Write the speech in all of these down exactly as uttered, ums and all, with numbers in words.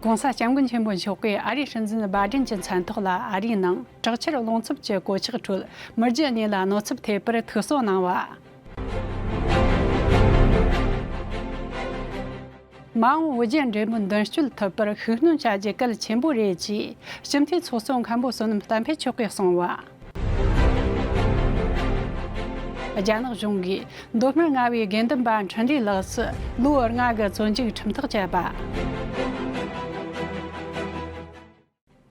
༸གོང་ས་༸སྐྱབས་མགོན་ཆེན་པོ་མཆོག་གིས་ཨ་རིའི་སྲིད་འཛིན་བྷའི་ཌེན་གྱི་མཚན་ཐོག་ལ་ཨ་རིའི་ནང་དྲག་ཆར་རླུང་འཚུབ་ཀྱི་གོད་ཆག་ཁྲོད་མི་རྒྱུ་གཉིས་ལ་གནོད་འཚེ་ཐེབས་པར་ཐུགས་གསོ་གནང་བ། མ་འོངས་བོད་རྒྱའི་འབྲེལ་མོལ་མདུན་སྐྱོད་ཐུབ་པར་ཤུགས་སྣོན་བྱ་རྒྱུ་གལ་ཆེན་པོ་རེད་ཅེས་སྤྱི་འཐུས་ཚོགས་གཙོ་མཁན་པོ་བསོད་ནམས་བསྟན་འཕེལ་མཆོག་གིས་གསུངས་བ། རྒྱ་ནག་གཞུང་གིས་མདོ་སྨད་རྔ་བའི་དགེ་འདུན་པ་འཕྲིན་ལས་ལགས་སུ་ལོ་ལྔ་གི་བཙོན་འཇུག་ཁྲིམས་ཐག་བཅད་པ།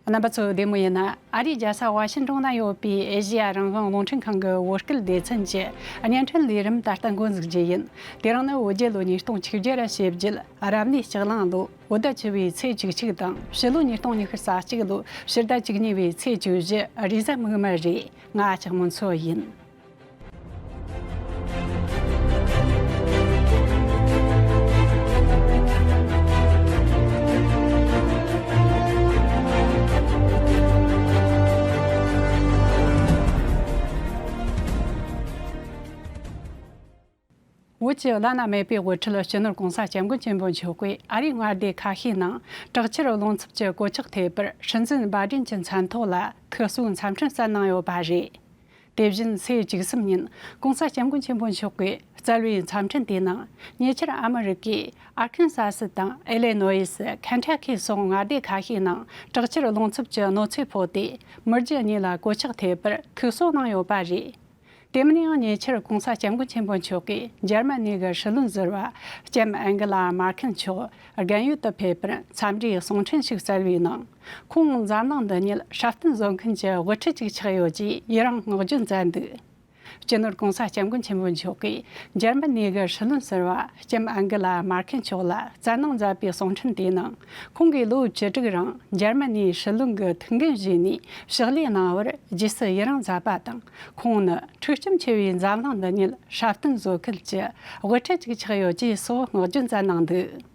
རྣམ་པ་ཚོ་བདེ་མོ་ཡིན་ན། ཨ་རིའི་རྒྱལ་ས་ཝ་ཤིན་ཏོན་ན་ཡོད་པའི་ཨེ་ཤེ་ཡ་རང་དབང་རླུང་འཕྲིན་ཁང་གི་བོད་སྐད་སྡེ་ཚན་གྱི་བརྙན་འཕྲིན་ལས་རིམ་ད་ལྟ་འགོ་འཛུགས་རྒྱུ་ཡིན། དེ་རིང་ནི་བོད་རྒྱལ་ལོ་ཉིས་སྟོང་ཆིག་བརྒྱ་ར་ཞེ་བརྒྱད། རབ་གནས་ལྕགས་གླང་ལོ་བོད་ཟླ་བཅུ་བའི་ཚེས་བཅུ་གཅིག་དང་། ཕྱི་ལོ་ཉིས་སྟོང་ཉི་ཤུ་རྩ་གཅིག་ལོ་ཕྱི་ཟླ་བཅུ་གཉིས་པའི་ཚེས་བཅུ་བཞི་རེས་གཟའ་མིག་དམར་རེད། ང་ལྕགས་མོ་མཚོ་ཡིན། བོད་ཀྱི་བླ་ན་མེད་པའི་དབུ་ཁྲིད་སྤྱི་ནོར་༸གོང་ས་༸སྐྱབས་མགོན་ཆེན་པོ་མཆོག་གིས་ཨ་རིའི་མངའ་སྡེ་ཁ་ཤས་ནང་དྲག་ཆར་རླུང་འཚུབ་ཀྱི་གོད་ཆག་ཐེབས་པར་སྲིད་འཛིན་བྷའི་ཌེན་གྱི་མཚན་ཐོག་ལ་ཐུགས་གསོའི་འཚམས་འཕྲིན་བསྩལ་གནང་ཡོད་པ་རེད། དེ་བཞིན་ཚེས་བཅུ་གསུམ་ཉིན་༸གོང་ས་༸སྐྱབས་མགོན་ཆེན་པོ་མཆོག་གིས་བསྩལ་བའི་འཚམས་འཕྲིན་དེའི་ནང་ཉེ་ཆར་ཨ་མི་རི་ཀའི་ཨར་ཁན་ས་སི་དང་ཨི་ལི་ནོ་ཡི་སི། ཁེན་ཊ་ཁི་སོགས་མངའ་སྡེ་ཁ་ཤས་ནང་དྲག་ཆར་རླུང་འཚུབ་ཀྱི་གནོད་འཚེ་ཕོག་སྟེ་མི་རྒྱུ་གཉིས་ལ་གོད་ཆག་ཐེབས་པར་ཐུགས་གསོ་གནང་ཡོད་པ་རེད། དེ་མིན་ཡང་ཉེ་ཆར་༸གོང་ས་༸སྐྱབས་མགོན་ཆེན་པོ་མཆོག་གིས་འཇར་མ་ནི་གི་སྲིད་བློན་ཟུར་པ་ལྕམ་ཨན་གི་ལ་མར་ཁན་མཆོག་རྒན་ཡོལ་དུ་ཕེབས་པར་འཚམས་འདྲིའི་གསུང་འཕྲིན་ཞིག་བསྩལ་བའི་ནང་། ཁོང་འཛམ་གླིང་འདི་ཉིད་སྲ་བརྟན་བཟོ་མཁན་གྱི་དབུ་ཁྲིད་ཅིག་ཆགས་ཡོད་ཅེས་ཡི་རང་བསྔགས་བརྗོད་མཛད་འདུག་སྤྱི་ནོར་༸གོང་ས་༸སྐྱབས་མགོན་ཆེན་པོ་མཆོག་གིས་འཇར་མ་ནི་གི་སྲིད་བློན་ཟུར་པ་ལྕམ་ཨན་གི་ལ་མར་ཁན་མཆོག་ལ་བསྩལ་གནང་མཛད་པའི་གསུང་འཕྲིན་དེའི་ནང་། ཁོང་གིས་ལོ་བཅུ་དྲུག་རིང་འཇར་མ་ནིའི་སྲིད་བློན་གྱི་ཐུགས་འགན་བཞེས་ནས་ཕྱག་ལས་གནང་བར་རྗེས་སུ་ཡི་རང་མཛད་པ་དང་། ཁོང་ནི་འཁྲུག་རྐྱེན་ཆེ་བའི་འཛམ་གླིང་འདི་ཉིད་སྲ་བརྟན་བཟོ་ཁུལ་གྱི་དབུ་ཁྲིད་ཅིག་ཆགས་ཡོད་ཅེས་སོགས་བསྔགས་བརྗོད་མཛད་གནང་འདུག་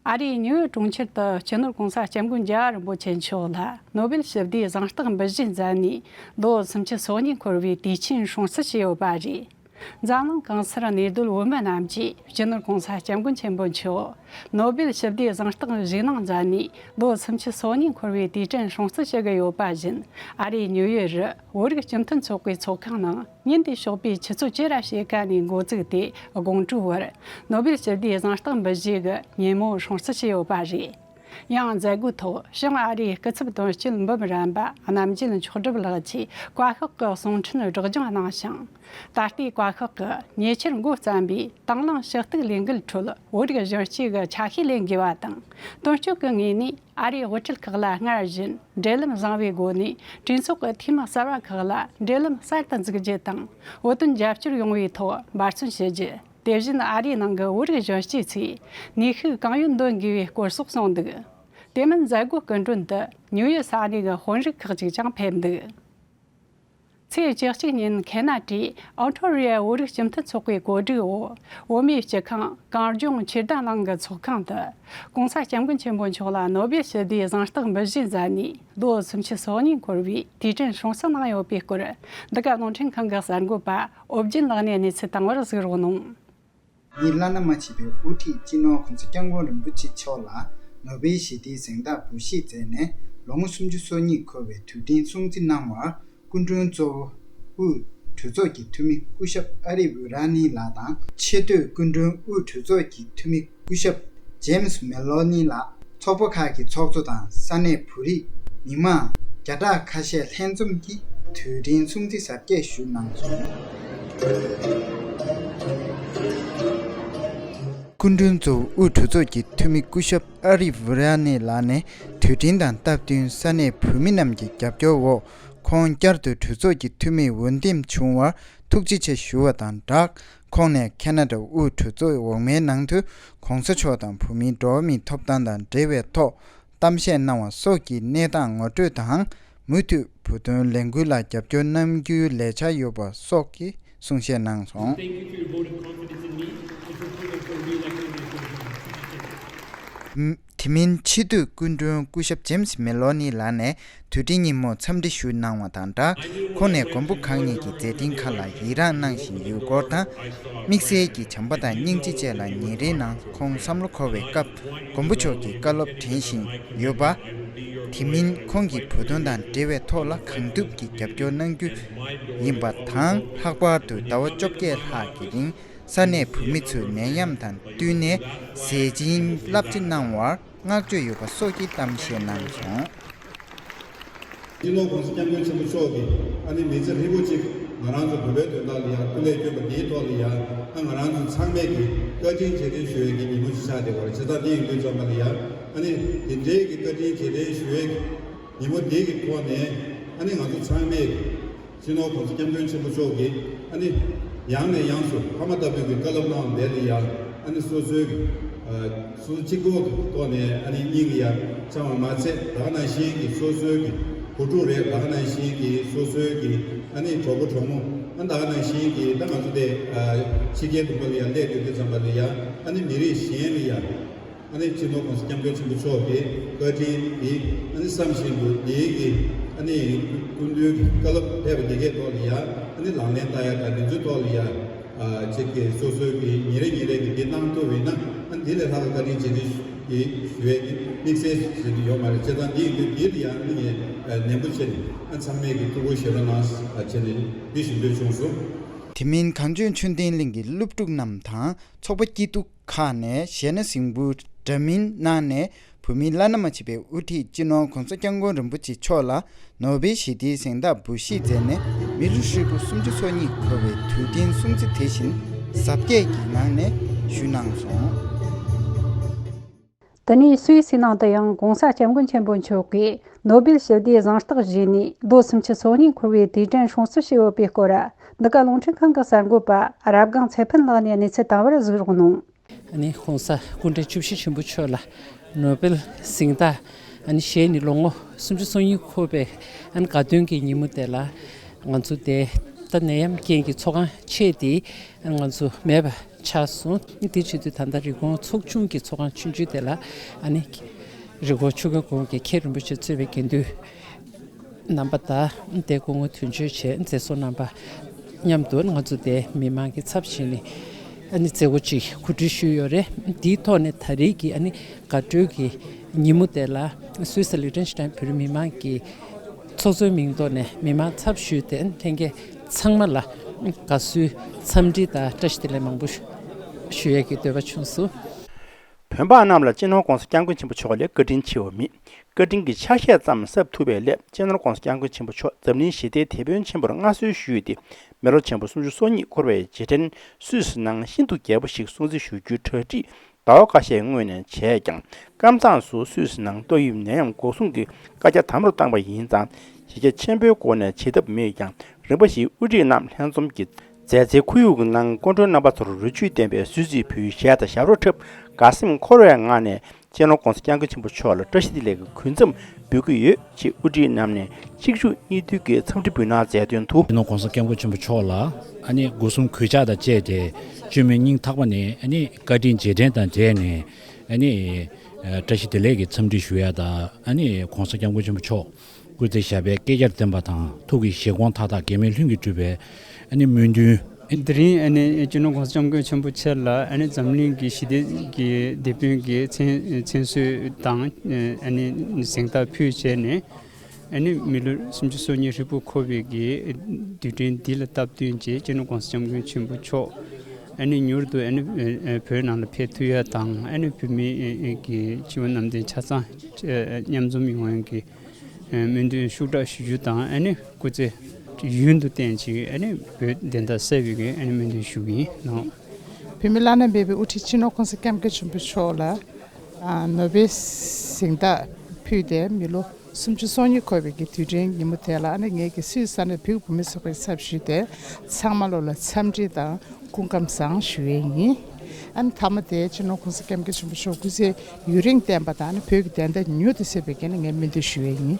ཨ་རིའི་ཉིའུ་ཡོག་གྲོང་ཁྱེར་དུ་སྤྱི་ནོར་༸གོང་ས་༸སྐྱབས་མགོན་རྒྱལ་བ་རིན་པོ་ཆེ་མཆོག་ལ་ནོ་བེལ་ཞི་བདེའི་གཟེངས་རྟགས་འབུལ་བཞེས་མཛད་ནས་ལོ་སུམ་ཅུ་སོ་གཉིས་འཁོར་བའི་དུས་ཆེན་སྲུང་བརྩི་བྱས་ཡོད་པ་རེད། འཛམ་གླིང་གང་སར་གནས་སྡོད་བོད་མི་རྣམས་ཀྱིས་སྤྱི་ནོར་༸གོང་ས་༸སྐྱབས་མགོན་ཆེན་པོ་མཆོག་ནོ་བེལ་ཞི་བདེའི་གཟེངས་རྟགས་བཞེས་གནང་མཛད་ནས་ལོ་སུམ་ཅུ་སོ་གཉིས་འཁོར་བའི་དུས་དྲན་སྲུང་བརྩི་ཞུ་གི་ཡོད་པ་བཞིན། ཨ་རིའི་ཉིའུ་ཡོག་རུ་བོད་རིགས་སྤྱི་མཐུན་ཚོགས་པའི་ཚོགས་ཁང་ནང་ཉིན་དེའི་ཞོགས་པའི་ཆུ་ཚོད་བཅུ་ར་ཕྱེད་ཀ་ནས་འགོ་བཙུགས་ཏེ་དགོང་དྲོའི་བར་ནོ་བེལ་ཞི་བདེའི་གཟེངས་རྟགས་འབུལ་བཞེས་ཀྱི་ཉིན་མོ་སྲུང་བརྩི་བྱས་ཡོད་པ་རེད། ཡང་མཛད་སྒོའི་ཐོག་བྱང་ཨ་རིའི་སྐུ་ཚབ་དོན་གཅོད་འབུམ་རམས་པ་རྣམ་རྒྱལ་མཆོག་གྲུབ་ལགས་ཀྱིས་བཀའ་ཤོག་གི་གསུང་འཕྲིན་སྒྲོག་སྦྱང་གནང་ཞིང་། ད་ལྟའི་བཀའ་ཤོག་གིས་ཉེ་ཆར་འགོ་བརྩམས་པའི་དང་བླངས་ཞུ་གཏུག་ལས་འགུལ་ཁྲོད་བོད་རིགས་གཞོན་སྐྱེས་ཀྱི་ཆ་ཤས་ལེན་དགོས་པ་དང་། དོན་གཅོད་ཀྱི་ངོས་ནས་ཨ་རིའི་དབུ་ཁྲིད་ཁག་ལ་སྔར་བཞིན་འབྲེལ་ལམ་བཟང་བའི་སྒོ་ནས་གྲོས་ཚོགས་ཀྱི་འཐུས་མི་གསར་བ་ཁག་ལ་འབྲེལ་ལམ་གསར་དུ་འཛུགས་རྒྱུ་དང་། བོད་དོན་རྒྱབ་སྐྱོར་ཡོང་བའི་ཐོག་འབད་བརྩོན་ཞུ་རྒྱུ། དེ་བཞིན་ཨ་རིའི་ནང་གི་བོད་རིགས་གཞོན་སྐྱེས་ཚོས་ནུས་ཤུགས་གང་ཡོད་འདོན་དགོས་པའི་སྐོར་སོགས་གསུངས་འདུག་དེ་མིན་མཛད་སྒོ་སྐུ་མགྲོན་དུ་ཉིའུ་ཡོག་ས་གནས་ཀྱི་དཔོན་རིགས་ཁག་ཅིག་ཀྱང་ཕེབས་འདུག་ཚེས་བཅུ་གཅིག་ཉིན་ཁེ་ན་ཌའི་ཨོ་ཊོ་རི་ཡ་བོད་རིགས་སྤྱི་མཐུན་ཚོགས་པའི་གོ་སྒྲིག་འོག་བོད་མིའི་སྤྱི་ཁང་གངས་ལྗོངས་ཆོས་ལྡན་གླིང་གི་ཚོགས་ཁང་དུ་༸གོང་ས་༸སྐྱབས་མགོན་ཆེན་པོ་མཆོག་ལ་ནོ་བེལ་ཞི་བདེའི་གཟེངས་རྟགས་འབུལ་བཞེས་མཛད་ནས་ལོ་སུམ་ཅུ་སོ་གཉིས་འཁོར་བའི་དུས་དྲན་སྲུང་བརྩི་གནང་ཡོད་པའི་སྐོར། འདི་ག་རླུང་འཕྲིན་ཁང་གི་གསར་འགོད་པ་ཨོ་བརྒྱུད་ལགས་ནས་གནས་ཚུལ་བཏང་བར་གཟིགས་རོགས་གནང་། ངའི་བླ་ན་མ་མཆིས་པའི་དབུ་ཁྲིད་སྤྱི་ནོར་༸གོང་ས་༸སྐྱབས་མགོན་རིན་པོ་ཆེ་མཆོག་ལ་ནོ་བེལ་ཞི་བདེའི་གཟེངས་རྟགས་འབུལ་བཞེས་མཛད་ནས་ལོ་ངོ་སུམ་ཅུ་སོ་གཉིས་འཁོར་བའི་དུས་དྲན་སྲུང་བརྩི་གནང་བར་སྐུ་མགྲོན་གཙོ་བོ་དབུས་གྲོས་ཚོགས་ཀྱི་འཐུས་མི་སྐུ་ཞབས་ཨ་རི་ཝི་ར་ནི་ལགས་དང་། ཆེས་མཐོའི་སྐུ་མགྲོན་དབུས་གྲོས་ཚོགས་ཀྱི་འཐུས་མི་སྐུ་ཞབས་ཇེམ་སི་མེ་ལོ་ནི་ལགས། ཚོགས་པ་ཁག་གི་ཚོགས་གཙོ་དང་ས་གནས་བོད་རིགས་མི་མང་བརྒྱ་ཕྲག་ཁ་ཤས་ལྷན་འཛོམས་ཀྱིས་དུས་དྲན་སྲུང་བརྩི་གཟབ་རྒྱས་ཞུ་གནང་སོང་། སྐུ་མགྲོན་གཙོ་བོ་དབུས་གྲོས་ཚོགས་ཀྱི་འཐུས་མི་སྐུ་ཞབས་ཨ་རི་ཝི་ར་ནི་ལགས་ནས་དུས་དྲན་དང་སྟབས་བསྟུན་ས་གནས་བོད་མི་རྣམས་ཀྱི་རྒྱབ་སྐྱོར་འོག་ཁོང་བསྐྱར་དུ་གྲོས་ཚོགས་ཀྱི་འཐུས་མིའི་འོས་འདེམས་བྱུང་བར་ཐུགས་རྗེ་ཆེ་ཞུ་བ་དང་སྦྲགས། ཁོང་ནས་ཁེ་ན་ཌ་དབུས་གྲོས་ཚོགས་འོག་མའི་ནང་དུ་༸གོང་ས་མཆོག་དང་བོད་མིའི་འགྲོ་བ་མིའི་ཐོབ་ཐང་དང་འབྲེལ་བའི་ཐོག་གཏམ་བཤད་གནང་བ་སོགས་ཀྱི་གནས་སྟངས་ངོ་སྤྲོད་དང་། མུ་མཐུད་བོད་དོན་ལས་འགུལ་ལ་རྒྱབ་སྐྱོར་གནང་རྒྱུའི་ལས་འཆར་ཡོད་པ་སོགས་ཀྱི་གསུང་བཤད་གནང་སོང་། Thank you for your vote of confidence in me and for voting for re-election of my friend. དེ་མིན་ཕྱི་སྡོད་སྐུ་མགྲོན་སྐུ་ཞབས་ཇེམ་སི་མེ་ལོ་ནི་ལགས་ནས་དུས་དྲན་ཉིན་མོར་འཚམས་འདྲི་ཞུ་གནང་བ་དང་སྦྲགས། ཁོང་ནས་མགོན་པོ་གང་ཉིད་ཀྱི་མཛད་འཕྲིན་ཁག་ལ་ཡི་རངས་གནང་བཞིན་ཡོད་སྐོར་དང་། དམིགས་བསལ་གྱི་བྱམས་པ་དང་སྙིང་རྗེ་བཅས་ལ་ཉིན་རེའི་ནང་ཁོང་བསམ་བློ་འཁོར་བའི་སྐབས་མགོན་པོ་མཆོག་གི་བཀའ་སློབ་དྲན་བཞིན་ཡོད་པ། དེ་མིན་ཁོང་གི་བོད་དོན་དང་འབྲེལ་བའི་ཐོག་ལ་གང་ཐུབ་ཀྱིས་རྒྱབ་སྐྱོར་གནང་རྒྱུ་ཡིན་པ་དང་། ལྷག་པར་དུ་ཟླ་བ་བཅོ་བརྒྱད་ལྷག་གི་རིང་ས་གནས་བོད་མི་ཚོའི་ནད་ཡམས་དང་བསྟུན་ནས་ཟས་སྦྱིན་བསླབ་བྱ་གནང་བར་བསྔགས་བརྗོད་ཡོད་པ་སོགས་ཀྱི་གཏམ་བཤད་གནང་སོང་། སྤྱི་ནོར་༸གོང་ས་༸སྐྱབས་མགོན་ཆེན་པོ་མཆོག་གིས་ཨ་ནི་མི་ཚེ་ཧྲིལ་པོ་གཅིག་ང་རང་ཚོ་བོད་པའི་དོན་དག་ལ་ཡང་སྐུ་ལས་བསྐྱོན་པ་འདིའི་ཐོག་ལ་ཡང་ཨ་ང་རང་ཚོ་ཚང་མས་ཀྱི་བཀའ་དྲིན་རྗེས་དྲན་ཞུ་ཡས་ཀྱི་ཉིན་མོ་ཞིག་ཆགས་བསྡད་ཡོད་རེད། བྱས་ཙང་འདི་ཡིན་དུས་ཙམ་པ་ལ་ཡང་ཨ་ནི་དེ་འདྲའི་གི་བཀའ་དྲིན་རྗེས་དྲན་ཞུ་ཡས་ཀྱི་ཉིན་མོ་འདི་གི་ཐོག་ནས་ཨ་ནི་ང་ཚོ་ཚང་མས་ཀྱི་སྤྱི་ནོར་༸གོང་ས་༸སྐྱབས་མགོན་ཆེན་པོ་མཆོག་གིས་ཨ་ནི་ཡང་ནས་ཡང་དུ་ཕ་མ་ལྟ་བུའི་གི་བཀའ་སློབ་གནང་བ་དེ་ལ་ཡང་ཨ་ནི་སོ་སོའི་གི་ཨ་སོ་སོ་གཅིག་པོ་གི་ཐོག་ནས་ཨ་ནི་སྙིང་གི་ཡང་བཅངས་པ་མ་ཚད། ད་ག་ནང་བཞིན་གྱི་སོ་སོའི་གི་བུ་ཕྲུག་རེད། ད་ག་ནང་བཞིན་གྱི་སོ་སོའི་གི་ཨ་ནི་གྲོགས་པོ་གྲོགས་མོ། ཨ་ད་ག་ནང་བཞིན་གྱི་ད་ང་ཚོ་དེ་ཨ་ཕྱི་རྒྱལ་དུ་མ་ལ་ཡང་སླེབས་ཡོད་དུས་ཙམ་པ་ལ་ཡང་ཨ་ནི་མི་རིགས་གཞན་ལ་ཡང་ཨ་ནི་སྤྱི་ནོར་༸གོང་ས་༸སྐྱབས་མགོན་ཆེན་པོ་མཆོག་གི་བཀའ་དྲིན་འདི་ཨ་ནི་བསམ་བཞིན་དུ་འདིའི་གི་ཨ་ནི་སྐུ་མདུན་གྱི་བཀའ་སློབ་ཕེབས་པ་འདི་གའི་ཐོག་ལ་ཡང་ཨ་ནི་ལག་ལེན་བསྟར་ཡ་དང་འདི་ཚོའི་ཐོག་ལ་ཡང་ཨ་ཅིག་གི་སོ་སོའི་གི་ཉིན་རེ་ཉིན་རེ་གི་འདི་གནང་ཐུབ་ཡིན་ན་ཨ་ནི་འདི་ལས་ལྷག་པའི་བཀའ་དྲིན་རྗེས་དྲན་གྱི་ཞུ་ཡས་ཀྱི་དམིགས་བསལ་ཞིག་ཡོད་མ་རེད། བྱས་ཙང་འདི་ཡིན་དུས་འདི་ལ་ཡང་ཨ་ནི་ངས་ནན་པོ་བྱས་ནས་ཨ་ཚང་མས་ཀྱི་ཐུགས་ཁུར་བཞེས་རོགས་གནང་བྱས་ནས་འདི་ཞུ་འདོད་བྱུང་སོང་། དེ་མིན་གངས་ལྗོངས་ཆོས་ལྡན་གླིང་གི་སློབ་ཕྲུག་རྣམས་དང་ཚོགས་པ་སྐྱིད་སྡུག་ཁག་ནས་གཞས་སྣ་གཟིགས་འབུལ་འདྲ་མིན་གནང་ནས་བོད་མིའི་བླ་ན་མ་མཆིས་པའི་དབུ་ཁྲིད་སྤྱི་ནོར་༸གོང་ས་༸སྐྱབས་མགོན་རིན་པོ་ཆེ་མཆོག་ལ་ནོ་བེལ་ཞི་བདེའི་གཟེངས་རྟགས་འབུལ་བཞེས་མཛད་ནས་མི་ལོ་ཧྲིལ་པོ་སུམ་ཅུ་སོ་གཉིས་འཁོར་བའི་དུས་དྲན་སྲུང་བརྩི་དེ་བཞིན་གཟབ་རྒྱས་ཀྱི་ངང་ནས་ཞུས་གནང་སོང་། དེ་ནས་སུད་སིའི་ནང་དུ་ཡང་༸གོང་ས་༸སྐྱབས་མགོན་ཆེན་པོ་མཆོག་གིས་ནོ་བེལ་ཞི་བདེའི་གཟེངས་རྟགས་བཞེས་ནས་ལོ་སུམ་ཅུ་སོ་གཉིས་འཁོར་བའི་དུས་དྲན་སྲུང་བརྩི་ཞུས་ཡོད་པའི་སྐོར། འདི་ག་རླུང་འཕྲིན་ཁང་གི་གསར་འགོད་པ་རབ་སྒང་ཚེ་ཕུན་ལགས་ནས་གནས་ཚུལ་དང་པོར་གཟིགས་རོགས་གནང་། ཨ་ནི་༸གོང་ས་སྐུ་ཕྲེང་བཅུ་བཞི་ཆེན་པོ་མཆོག་ལ་ནོ་བེལ་གཟེངས་རྟགས་ཨ་ནི་བཞེས་ནས་ལོ་ངོ་སུམ་ཅུ་སོ་གཉིས་འཁོར་བའི་ཨ་ནི་དགའ་སྟོན་གྱི་ཉིན་མོ་དེ་ལ་ང་ཚོ་དེ་ད་ནད་ཡམས་རྐྱེན་གྱི་ཚོགས་ཁང་ཆེ་དེ་ཨ་ནི་ང་ཚོ་མེད་པ་ཆགས་སོང་། དེ་བྱེད་དུས་ད་ལྟ་རི་ཀོན་ཚོགས་ཆུང་གི་ཚོགས་ཁང་ཆུང་ཆུང་དེ་ལ་ཨ་ནི་རི་ཀོན་ཆོས་དགེ་ཁོང་གི་མཁན་རིན་པོ་ཆེ་གཙོས་པའི་དགེ་འདུན་རྣམ་པ་དང་དེ་སྐུ་ངོ་དོན་གཅོད་བྱས་མཛད་གཙོ་རྣམ་པ་མཉམ་དུ་ང་ཚོ་དེ་མི་མང་གི་ཚབ་བྱས་ནས་ཨ་ནི་མཛད་སྒོ་ཅིག་གོ་སྒྲིག་ཞུས་ཡོད་རེད། དེའི་ཐོག་ནས་ད་རེས་ཀྱི་ཨ་ནི་དགའ་སྤྲོའི་གི་ཉིན་མོ་དེ་ལ་སུད་སི་ལི་ཊེན་ཤི་ཊེན་བོད་རིགས་མི་མང་གི་ཚོགས་གཙོའི་མིང་ཐོག་ནས་མི་མང་ཚབ་ཞུས་ཏེ་ལྷན་རྒྱས་ཚང་མ་ལ་དགའ་བསུའི་འཚམས་འདྲི་དང་བཀྲ་ཤིས་བདེ་ལེགས་མང་པོ་ཞུ་ཞུ་ཡས་ཀྱི་འདོད་པ་བྱུང་སོང་། བོད་འབངས་རྣམས་ལ་སྤྱི་ནོར་༸གོང་ས་༸སྐྱབས་མགོན་ཆེན་པོ་མཆོག་ལས་བཀའ་དྲིན་ཆེ་བ་མེད། བཀའ་དྲིན་གྱི་ཕྱག་བཞེས་ཙམ་གསབ་ཐུབ་པའི་སླད་སྤྱི་ནོར་༸གོང་ས་༸སྐྱབས་མགོན་ཆེན་པོ་མཆོག་འཛམ་གླིང་ཞི་བདེའི་དེད་དཔོན་ཆེན་པོར་མངའ་གསོལ་ཞུས་ཏེ་མི་ལོ་ཆེན་པོ་སུམ་ཅུ་སོ་གཉིས་འཁོར་བའི་རྗེས་དྲན་སུད་སི་ནང་ཤིན་ཏུ་རྒྱས་པོ་ཞིག་སྲུང་བརྩི་ཞུ་རྒྱུའི་གྲ་སྒྲིག་ཟླ་བ་ཁ་ཤས་སྔོན་ནས་བྱས་ཀྱང་། ཀམ་ཚང་སུད་སི་ནང་ཏོག་དབྱིབས་ནད་ཡམས་འགོག་སྲུང་གི་བཀའ་རྒྱ་དམ་རུ་བཏང་བ་ཡིན་ཙང་། གཞི་རྒྱ་ཆེན་པོའི་སྒོ་ནས་བྱེད་ཐབས་མེད་ཀྱང་། རིམ་པ་བཞིན་དབུ་ཁྲིད་རྣམས་ལྷན་འཛོམས་ཀྱིས་མཛའ་བརྩེའི་ཁོར་ཡུག་གི་ནང་སྐུ་མགྲོན་རྣམ་པ་ཚོར་རོ་བཅུད་ལྡན་པའི་གསོལ་ཚིགས་ཕུལ། གཞས་དང་ཞབས་བྲོ་འཁྲབ། དགའ་སེམས་འཁོར་བའི་ངང་ནས་སྤྱི་ནོར་༸གོང་ས་༸སྐྱབས་མགོན་ཆེན་པོ་མཆོག་ལ་བཀྲ་ཤིས་བདེ་ལེགས་ཀྱི་གུས་འཛོམས་འབུལ་གྱི་ཡོད་ཅེས་དབུ་ཁྲིད་རྣམས་ནས་གཅིག་མཇུག་གཉིས་མཐུད་ཀྱིས་འཚམས་འདྲི་འབུལ་གནང་མཛད་དོན་དུ། སྤྱི་ནོར་༸གོང་ས་༸སྐྱབས་མགོན་ཆེན་པོ་མཆོག་ལ་ཨ་ནི་སྒོ་གསུམ་གུས་ཕྱག་དང་བཅས་ཏེ་བཅོས་མིན་སྙིང་ཐག་པ་ནས་ཨ་ནི་བཀའ་དྲིན་རྗེས་དྲན་དང་འབྲེལ་ནས་ཨ་ནི་བཀྲ་ཤིས་བདེ་ལེགས་ཀྱི་འཚམས་འདྲི་ཞུ་ཡ་དང་། ཨ་ནི་༸གོང་ས་༸སྐྱབས་མགོན་ཆེན་པོ་མཆོག་སྐུ་ཚེ་ཞབས་པད་བསྐལ་བརྒྱར་བརྟན་པ་དང་། ཐུགས་ཀྱི་བཞེད་དགོངས་མཐའ་དག་གེགས་མེད་ལྷུན་གྱིས་གྲུབ་པའི་ཨ་ནི་སྨོན་འདུན། དེ་རིང་ཨ་ནི་སྤྱི་ནོར་༸གོང་ས་༸སྐྱབས་མགོན་ཆེན་པོ་མཆོག་ལ་ཨ་ནི་འཛམ་གླིང་གི་ཞི་བདེ་གི་དེད་དཔོན་གྱི་མཚན་མཚན་གསོལ་དང་ཨ་ནི་གཟེངས་རྟགས་ཕུལ་བྱས་ནས། ཨ་ནི་མི་ལོ་སུམ་ཅུ་སོ་གཉིས་ཧྲིལ་པོ་འཁོར་བའི་གི་དུས་དྲན་འདི་ལ་སྟབས་བསྟུན་བྱས་སྤྱི་ནོར་༸གོང་ས་༸སྐྱབས་མགོན་ཆེན་པོ་མཆོག་ཨ་ནི་མྱུར་དུ་ཨ་ནི་བོད་ནང་ལ་ཕེབས་ཐུབ་ཡ་དང་། ཨ་ནི་བོད་མི་གི་སྤྱི་བོ་གནམ་བསྟན་ཆ་ཚང་མཉམ་འཛོམས་ཡོང་ཡ་གི་སྨོན་འདུན་ཤུགས་དྲག་ཞུ་རྒྱུ་དང་། ཨ་ནི་སྐུ་ཚེ་ཡུན་དུ་བརྟན་ཅིག་ཨ་ནི་བོད་བདེན་མཐའ་གསལ་བའི་གི་ཨ་ནི་སྨོན་འདུན་ཞུ་གི་ཡིན་ནོ། བོད་མི་བླ་ན་མེད་པའི་དབུ་ཁྲིད་སྤྱི་ནོར་༸གོང་ས་༸སྐྱབས་མགོན་ཆེན་པོ་མཆོག་ལ་ཨ་ནོ་བེལ་གཟེངས་རྟགས་ཕུལ་ཏེ་མི་ལོ་སུམ་ཅུ་སོ་གཉིས་འཁོར་བའི་གི་དུས་དྲན་ཉིན་མོ་དེ་ལ་ཨ་ནི་ངེད་ཀྱི་སུད་སི་ས་གནས་བོད་ཀྱི་བུད་མེད་ཚོགས་པའི་ཚབ་ཞུས་ཏེ་ཚང་མ་ལོ་ལ་འཚམས་འདྲི་དང་སྐུ་ཁམས་བཟང་ཞུ་ཡས་ཡིན། ཨ་ནི་མཐའ་མ་དེ་སྤྱི་ནོར་༸གོང་ས་༸སྐྱབས་མགོན་ཆེན་པོ་མཆོག་སྐུ་ཚེ་ཡུན་རིང་བརྟན་པ་དང་། ཨ་ནི་བོད་ཀྱི་བདེན་མཐའ་མྱུར་དུ་གསལ་བའི་སྒོ་ནས་ངས་སྨོན་འདུན་ཞུ་ཡས་ཡིན།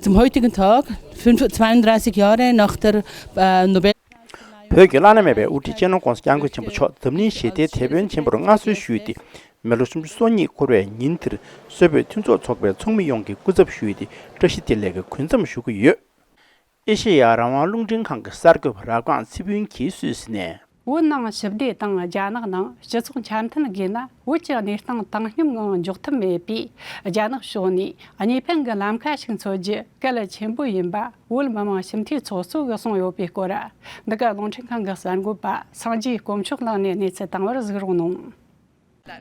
Zum heutigen Tag, fünf, zweiunddreißig Jahre nach der äh, Nobel བོད་ཀྱི་བླ་ན་མེད་པའི་དབུ་ཁྲིད་སྤྱི་ནོར་༧གོང་ས་༧སྐྱབས་མགོན་ཆེན་པོ་མཆོག་འཛམ་གླིང་ཞི་བདེའི་དེད་དཔོན་ཆེན་པོར་མངའ་གསོལ་ཞུས་ཏེ། མི་ལོ་སུམ་ཅུ་སོ་གཉིས་འཁོར་བའི་ཉིན་དེར་སུད་བོད་མཐུན་ཚོགས་ཚོགས་པའི་ཚོགས་མི་ཡོངས་ཀྱིས་སྐུ་ཚབ་ཞུས་ཏེ། བཀྲ་ཤིས་བདེ་ལེགས་ཀྱི་གུས་འཛོམས་ཞུ་གི་ཡོད། ཨེ་ཤེ་ཡ་རང་དབང་རླུང་འཕྲིན་ཁང་གི་གསར་འགོད་པ་རབ་སྒང་ཚེ་ཕུན་གྱིས་སུད་སི་ནས། བོད་ནང་ཞི་བདེ་དང་རྒྱ་ནག་ནང་སྤྱི་ཚོགས་འཆམ་མཐུན་དགོས་ན། བོད་ཀྱི་གནས་སྟངས་བཏང་སྙོམས་ངང་འཇོག་ཐུབ་མེད་པས། རྒྱ་ནག་ཕྱོགས་ནས་གཉིས་ཕན་གྱི་ལམ་ཁ་ཞིག་འཚོལ་རྒྱུ་གལ་ཆེན་པོ་ཡིན་པ། བོད་མི་མང་སྤྱི་འཐུས་ཚོགས་གཙོ་གིས་གསུངས་ཡོད་པའི་སྐོར། འདི་ག་རླུང་འཕྲིན་ཁང་གི་གསར་འགོད་པ་སངས་རྒྱས་དཀོན་མཆོག་ལགས་ནས་གནས་ཚུལ་བཏང་བར་གཟིགས་རོགས་གནང་།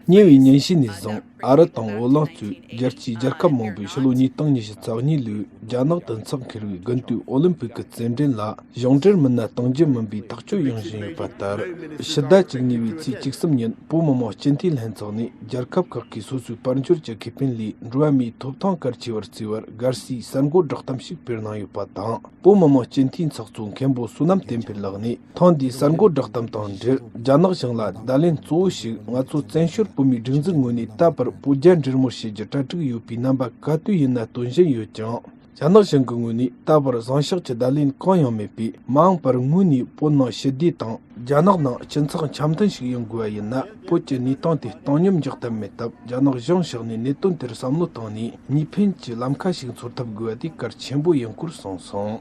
ཉེ་བའི་ཉིན་ཤས་ནས་བཟུང་ཨ་རི་དང་བོད་ལ་གཙོས་རྒྱལ་སྤྱིའི་རྒྱལ་ཁབ་མང་པོས་ཕྱི་ལོ་ཉིས་སྟོང་ཉི་ཤུ་རྩ་གཉིས་ལོའི་རྒྱ་ནག་ཏུ་འཚོགས་འཁེལ་བའི་དགུན་དུས་ཨོ་ལིམ་པིག་གི་རྩེད་འགྲན་ལ་གཞུང་འབྲེལ་མི་སྣ་གཏོང་རྒྱུ་མིན་པའི་ཐག་གཅོད་ཡངས་བཞིན་ཡོད་པ་ལྟར། ཕྱི་ཟླ་བཅུ་གཉིས་པའི་ཚེས་བཅུ་གསུམ་ཉིན་བོད་མི་མང་སྤྱི་འཐུས་ལྷན་ཚོགས་ནས་རྒྱལ་ཁབ་ཁག་གིས་སོ་སོའི་དཔལ་འབྱོར་གྱི་ཁེ་ཕན་ལས་འགྲོ་བ་མིའི་ཐོབ་ཐང་གལ་ཆེ་བར་བརྩིས་པར་དགའ་བསུའི་གསར་འགོད་བསྒྲགས་གཏམ་ཞིག་སྤེལ་གནང་ཡོད་པ་དང་། བོད་མི་མང་སྤྱི་འཐུས་ཚོགས་གཙོ་མཁན་པོ་བསོད་ནམས་བསྟན་འཕེལ་ལགས་ནས་ཐེངས་འདིའི་གསར་འགོད་བསྒྲགས་གཏམ་དང་འབྲེལ། རྒྱ་ནག་གཞུང་ལ་བརྡ་ལན་གཙོ་བོ་ཞིག་ང་ཚོ་བཙན་བྱོལ་བོད་མིའི་སྒྲིག་འཛུགས་ངོས་ནས་ད་བར་བོད་རྒྱ་འབྲེལ་མོལ་བྱེད་རྒྱུ་གྲ་སྒྲིག་ཡོད་པའི་རྣམ་པ་ག་དུས་ཡིན་ན་སྟོན་བཞིན་ཡོད་ཀྱང་། རྒྱ་ནག་གཞུང་གི་ངོས་ནས་ད་བར་བཟང་ཕྱོགས་ཀྱི་བརྡ་ལན་གང་ཡང་མེད་པས། མ་འོངས་པར་སྔོན་ནས་བོད་ནང་ཞི་བདེ་དང་། རྒྱ་ནག་ནང་སྤྱི་ཚོགས་འཆམ་མཐུན་ཞིག་ཡོང་དགོས་པ་ཡིན་ན། བོད་ཀྱི་གནས་སྟངས་དེ་བཏང་སྙོམས་འཇོག་ཐབས་མེད་སྟབས། རྒྱ་ནག་གཞུང་ཕྱོགས་ནས་གནད་དོན་དེར་བསམ་བློ་བཏང་ནས་གཉིས་ཕན་གྱི་ལམ་ཁ་ཞིག་འཚོལ་ཐབས་དགོས་པ་དེ་གལ་ཆེན་པོ་ཡིན་སྐོར་གསུངས་སོང་།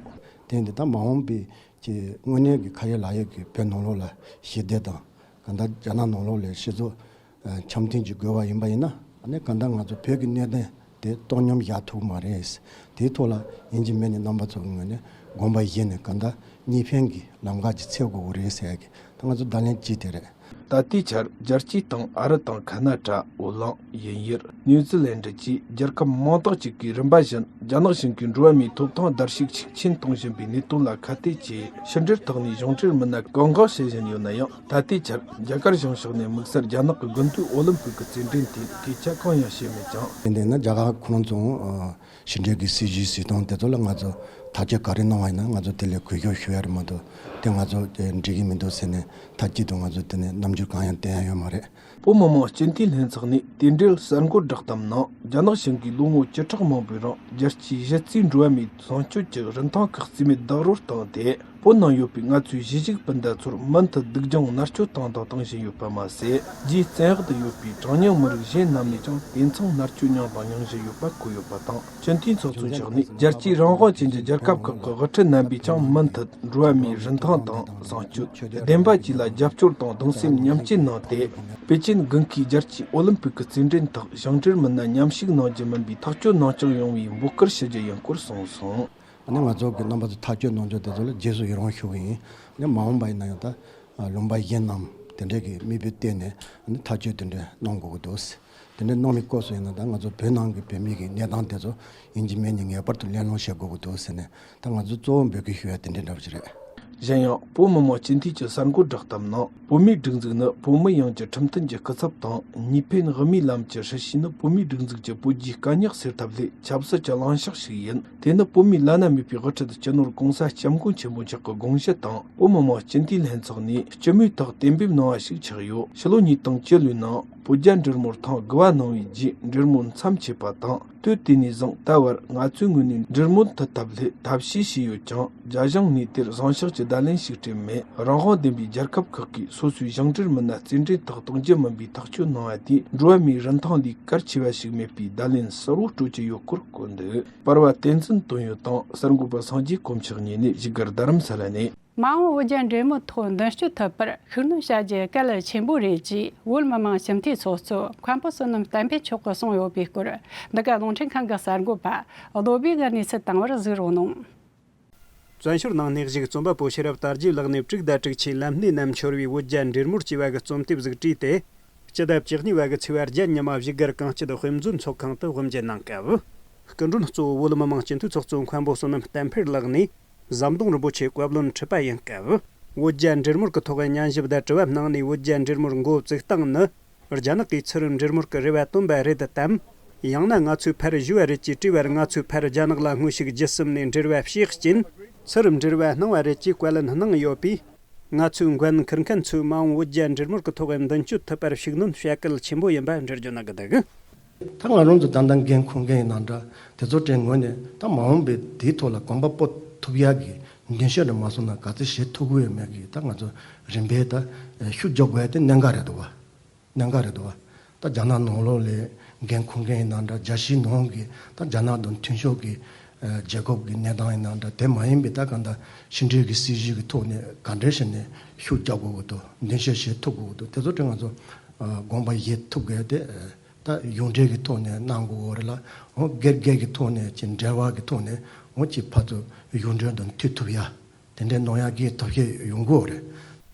དེ་འདི་དག་མ་འོངས་པའི་ཀྱི་དངོས་གནས་ཀྱི་ཁ་ཡོད་ལག་ཡོད་ཀྱི་བོད་ནང་ལོགས་ལ་ཞི་བདེ་དང་། གང་ལྟར་རྒྱ་ནག་ནང་ལོགས་ལ་སྤྱི་ཚོགས་འཆམ་མཐུན་གྱི་དགོས་པ་ཡིན་པ་ཡིན་ན། ཨ་ནི་གང་ལྟར་ང་ཚོ་བོད་ཀྱི་གནད་དོན་དེ་བཏང་སྙོམས་བཞག་ཐུབ་མ་རེད། དེའི་ཐོག་ལ་ཡིན་གཅིག་མིན་གཅིག་རྣམ་པ་ཚོ་གི་ངོས་ནས་དགོངས་པ་བཞེས་ནས། གང་ལྟར་གཉིས་ཕན་གྱི་ལམ་ཁ་ཅིག་འཚོལ་དགོས་ཀྱི་རེད་ཟེར་ཡ་གི་ད་ང་ཚོ་བརྡ་ལན་གཅིག་དེ་རེད། ད་ལྟའི་ཆར་རྒྱལ་སྤྱི་དང་ཨ་རི་དང་ཁ་ན་ཌ། འོ་གླིང་། དབྱིན་ཡུལ། ནིའུ་ཛི་ལན་ཌི་བཅས་རྒྱལ་ཁབ་མང་དག་ཅིག་གིས་རིམ་པ་བཞིན་རྒྱ་ནག་གཞུང་གིས་འགྲོ་བ་མིའི་ཐོབ་ཐང་བརྡལ་བཤིག་ཤུགས་ཆེན་གཏོང་བཞིན་པའི་གནད་དོན་ལ་ཁ་གཏད་བཅས། ཕྱི་འབྲེལ་ཐོག་ནས་གཞུང་འབྲེལ་མི་སྣ་བཀག་འགོག་བྱེད་བཞིན་ཡོད་ན་ཡང་། ད་ལྟའི་ཆར་རྒྱ་གར་གཞུང་ཕྱོགས་ནས་དམིགས་བསལ་རྒྱ་ནག་གི་དགུན་དུས་ཨོ་ལིམ་པིག་གི་རྩེད་འགྲན་ཐད་སྐད་ཆ་གང་ཡང་བཤད་མེད་ཀྱང་། དེ་འདྲ་ན་རྒྱ་གར་ཁོ་རང་ཚོ་ཕྱི་འབྲེལ་གྱི་སྲིད་ཇུས་སྲིད་དོན་དེ་ཚོ་ལ་ང་ཚོ་ཐག་གཅོད་ག་རེ་གནང་བ་ཡིན་ན། ང་ཚོ་དེ་ལ་གུས་ཞབས་ཞུ་ཡ་རེད་མ་གཏོགས། དེ་ང་ཚོ་འགྲིག་གི་མི་འདུག་ཟེར་ནས་མཐའ་གཅིག་ཏུ་ང་ཚོ་དེ་ནས་རྣམ་འགྱུར་གང་ཡང་བསྟན་ཡ་ཡོད་མ་རེད། བོད་མི་མང་སྤྱི་འཐུས་ལྷན་ཚོགས་ནས་དེ་འབྲེལ་གསར་འགོད་བསྒྲགས་གཏམ་ནང་། རྒྱ་ནག་གཞུང་གིས་ལོ་ངོ་བཅུ་ཕྲག་མང་པོའི་རིང་རྒྱལ་སྤྱིའི་གཞི་རྩའི་འགྲོ་བ་མིའི་བཟང་སྤྱོད་ཀྱི་རིན་ཐང་ཁག་རྩིས་མེད་བདག་རོལ་བཏང་སྟེ། བོད་ནང་ཡོད་པའི་ང་ཚོའི་གཞིས་བྱེས་སྤུན་ཟླ་ཚོར་མུ་མཐུད་སྡུག་སྦྱོང་མནར་གཅོད་བཏང་དང་གཏོང་བཞིན་ཡོད་པ་མ་ཟད། རྒྱའི་བཙན་འོག་ཏུ་ཡོད་པའི་གྲངས་ཉུང་མི་རིགས་གཞན་རྣམས་ནས་ཀྱང་དེ་མཚུངས་མནར་གཅོད་མྱངས་དང་མྱང་བཞིན་ཡོད་པ་བཀོད་ཡོད་པ་དང་། སྤྱི་འཐུས་ཚོགས་གཙོ་མཆོག་ནས། རྒྱལ་སྤྱིའི་རང་དབང་ཅན་གྱི་རྒྱལ་ཁབ་ཁག་གི་དབུ་ཁྲིད་རྣམ་པས་ཀྱང་མུ་མཐུད་འགྲོ་བ་མིའི་རིན་ཐང་དང་བཟང་སྤྱོད། བདེན་པ་བཅས་ལ་རྒྱབ་སྐྱོར་དང་གདུང་སེམས་མཉམ་སྐྱེད་གནང་སྟེ། པེ་ཅིན་དགུན་ཁའི་རྒྱལ་སྤྱིའི་ཨོ་ལིམ་པིག་གི་རྩེད་འགྲན་ཐོག་གཞུང་འབྲེལ་མི་སྣ་མཉམ་ཞུགས་གནང་རྒྱུ་མིན་པའི་ཐག་གཅོད་གནང་སྐྱོང་ཡོང་བའི་འབོད་སྐུལ་ཞུ་རྒྱུ་ཡིན་སྐོར་གསུངས་སོང་། ཨ་ནི་ང་ཚོ་གི་རྣམ་པ་ཚོ་ཐག་གཅོད་གནང་རྒྱུ་དེ་ཚོ་ལ་རྗེས་སུ་ཡི་རང་ཞུ་གི་ཡིན། ཨ་ནི་མ་འོངས་པ་ཡིན་ན་ཡང་ད་ལུང་པ་གཞན་རྣམས་དེ་འདྲའི་གི་དམིགས་དཔེ་བལྟས་ནས། ཨ་ནི་ཐག་གཅོད་དེ་འདྲ་གནང་དགོས་ཀྱི་འདུག། དེ་འདྲ་གནང་བའི་སྐབས་སུ་ཡིན་ན། ད་ང་ཚོ་བོད་ནང་གི་བོད་མི་གི་གནས་སྟངས་དེ་ཚོ་ཡིན་གཅིག་མིན་གཅིག་ངེས་པར་དུ་གླེང་སློང་བྱེད་དགོས་ཀྱི་འདུག་ཟེར་ནས། ད་ང་ཚོ་གཙོ་བོ་འབོད་སྐུལ་ཞུ་ཡ་དེ་འདྲ་འདྲ་བོ་ཞིག་རེད། གཞན་ཡང་། བོད་མི་མང་སྤྱི་འཐུས་ཀྱི་གསར་འགོད་བསྒྲགས་གཏམ་ནང་། བོད་མིའི་སྒྲིག་འཛུགས་ནི་བོད་མི་ཡོངས་ཀྱི་ཁྲིམས་མཐུན་གྱི་སྐུ་ཚབ་དང་། གཉིས་ཕན་དབུ་མའི་ལམ་གྱི་སྲིད་བྱུས་ནི་བོད་མིའི་སྒྲིག་འཛུགས་ཀྱི་བོད་རྒྱའི་དཀའ་རྙོག་སེལ་ཐབས་སླད་ཆབ་སྲིད་ཀྱི་ལངས་ཕྱོགས་ཤིག་ཡིན། དེ་ནི་བོད་མིའི་བླ་ན་མེད་པའི་དབུ་ཁྲིད་སྤྱི་ནོར་༧གོང་ས་༧སྐྱབས་མགོན་ཆེན་པོ་མཆོག་གི་དགོངས་གཞི་དང་། བོད་མི་མང་སྤྱི་འཐུས་ལྷན་ཚོགས་ནས་སྤྱི་མོས་ཐོག་གཏན་འབེབས་གནང་བ་ཞིག་ཆགས་ཡོད། ཕྱི་ལོ་ཉིས་སྟོང་བཅུ་ལོའི་ནང་། བོད་རྒྱ་འབྲེལ་མོལ་ཐེངས་དགུ་པ་གནང་བའི་རྗེས། འབྲེལ་མོལ་མཚམས་ཆད་པ་དང་། དུས་དེ་ནས་བཟུང་ད་བར་ང་ཚོའི་ངོས་ནས་འབྲེལ་མོལ་མཐུད་ཐབས་སླད་ཐབས་ཤེས་བྱས་ཡོད་ཀྱང་། རྒྱ་གཞུང་ནས་དེར་བཟང་ཕྱོགས་ཀྱི་བརྡ་ལན་ཞིག་སྤྲད་མེད། རང་དབང་ལྡན་པའི་རྒྱལ་ཁབ་ཁག་གིས་སོ་སོའི་གཞུང་འབྲེལ་མི་སྣ་རྩེད་འགྲན་ཐོག་གཏོང་རྒྱུ་མིན་པའི་ཐག་གཅོད་གནང་བ་དེས། འགྲོ་བ་མིའི་རིན་ཐང་ལས་གལ་ཆེ་བ་ཞིག་མེད་པའི་བརྡ་ལན་གསལ་བོ་སྤྲོད་ཀྱི་ཡོད་སྐོར་བཀོད་འདུག། པར་བ་བསྟན་འཛིན་དོན་ཡོད་དང་། གསར་འགོད་པ་སངས་རྒྱས་དཀོན་མཆོག་གཉིས་ནས་བཞུགས་སྒར་རྡ་རམ་ས་ལ་ནས། མ་འོངས་བོད་རྒྱ་འབྲེལ་མོལ་ཐོག་མདུན་སྐྱོད་ཐུབ་པར་ཤུགས་སྣོན་བྱ་རྒྱུ་གལ་ཆེན་པོ་རེད་ཅེས། བོད་མི་མང་སྤྱི་འཐུས་ཚོགས་གཙོ་མཁན་པོ་བསོད་ནམས་བསྟན་འཕེལ་མཆོག་གིས་གསུངས་ཡོད་པའི་སྐོར། འདི་ག་རླུང་འཕྲིན་ཁང་གི་གསར་འགོད་པ་བློ་བྷེ་གིས་གནས་ཚུལ་བཏང་བར་གཟིགས་རོགས་གནང་། བཙན་བྱོལ་ནང་གནས་བཞུགས་རྩོམ་པ་པོ་ཤེས་རབ་དར་རྒྱས་ལགས་ནས་དྲུག་དང་དྲུག་ཅུའི་ལམ་སྣེ་རྣམས་འཆོར་བའི་བོད་རྒྱ་འབྲེལ་མོལ་ཅེས་པ་གི་རྩོམ་དེབ་ཟིག་བྲིས་ཏེ། སྤྱི་ཟླ་བཅུ་གཉིས་པ་གི་ཚེས་པ་བརྒྱད་ཉི་མ་བཞུགས་སྒར་གངས་སྐྱིད་དཔེ་མཛོད་ཚོགས་ཁང་དུ་དབུ་འབྱེད་གནང་སྐབས། སྐུ་མགྲོན་གཙོ་བོ་བོད་མི་མང་སྤྱི་འཐུས་ཚོགས་གཙོ་མཁན་པོ་བསོད་ནམས་བསྟན་འཕེལ་ལགས་ནས། ཟམ་གདོང་རིན་པོ་ཆེ་བཀའ་བློན་ཁྲི་པ་ཡིན་སྐབས། བོད་རྒྱ་འབྲེལ་མོལ་གྱི་ཐོག་སྙན་ཞུ་དང་དྲི་བ་གནང་ནས། བོད་རྒྱ་འབྲེལ་མོལ་མགོ་བཙུགས་སྟངས་ནི། རྒྱ་ནག་གིས་ཚུལ་རིམ་འབྲེལ་མོལ་གྱི་རེ་བ་བཏོན་པ་རེད་དམ། ཡང་ན་ང་ཚོས་ཕར་ཞུ་བ་རེད་ཅེས་དྲིས་པར། ང་ཚོས་ཕར་རྒྱ་ནག་ལ་དངོས་ཤུགས་བརྒྱུད་གསུམ་ནས་འབྲེལ་བ་བྱས་རྐྱེན། ཚུལ་རིམ་འབྲེལ་བ་གནང་བ་རེད་ཅེས་བཀའ་ལན་གནང་ཡོད་པས། ང་ཚོས་འགན་འཁུར་མཁན་ཚོས་མ་འོངས་བོད་རྒྱ་འབྲེལ་མོལ་གྱི་ཐོག་མདུན་སྐྱོད་ཐུབ་པར་ཤུགས་སྣོན་བྱ་གལ་ཆེན་པོ་ཡིན་པ་འགྲེལ་བརྗོད་གནང་གི་འདུག། ད་ང་རང་ཚོ་ད་ལྟ་འགན་འཁུར་མཁན་ཡིན་ན་འདྲ། དེ་ཚོ་གྲས་ངོས་ནས་ད་མ་འོངས་པའི་དེའི་ཐོག་ལ་གོམ་པ་སྤོ་ཐུབ་ཡག་གི་ མདུན་ཤོག་དེ་མ་སོང་ན་ག་ཚོད་བྱེད་ཐུབ་ཀྱི་ཡོད་མེད་ཀྱི་ད་ང་ཚོ་རིམ་པས་ད་ཤུགས་རྒྱག་དགོས་ཡ་དེ་གནད་འགག་རེད་འདུག་བ། གནད་འགག་རེད་འདུག་བ། ད་རྒྱ་ནག་ནང་ལོགས་ལ་འགན་འཁུར་མཁན་ཡིན་ན་འདྲ། རྒྱལ་སྤྱིའི་ནང་གི་ད་རྒྱ་ནག་དང་མཐུན་ཕྱོགས་ཀྱི་ཨ་རྒྱལ་ཁབ་ཀྱི་གནས་སྟངས་ཡིན་ན་འདྲ། དེ་མ་ཡིན་པའི་ད་གང་ལྟར་ཕྱི་འབྲེལ་གྱི་སྲིད་ཇུས་ཀྱི་ཐོག་ནས་ག་འདྲ་བྱས་ནས་ཤུགས་རྒྱག་དགོས་ཀྱི་འདུག་མདུན་ཤོག་བྱེད་ཐུབ་དགོས་ཀྱི་འདུག་དེ་ཚོ་དེ་ང་ཚོ་ཨ་དགོངས་པ་བཞེས་ཐུབ་དགོས་དེ། ད་གཞུང་འབྲེལ་གྱི་ཐོག་ནས་གནང་དགོས་རེད་ལ། འོ་སྒེར་སྒེར་གྱི་ཐོག་ནས་ཀྱི་འབྲེལ་བ་གི་ཐོག་ནས་འོ་ཀྱི་ཕར་ཚུར་གཞུང་འབྲེལ་དང་མཐུད་ཐུབ་ཡ། དེ་འདྲའི་གནང་ཡག་གི་ཐབས་ཤེས་ཡོང་གི་ཡོད་རེད།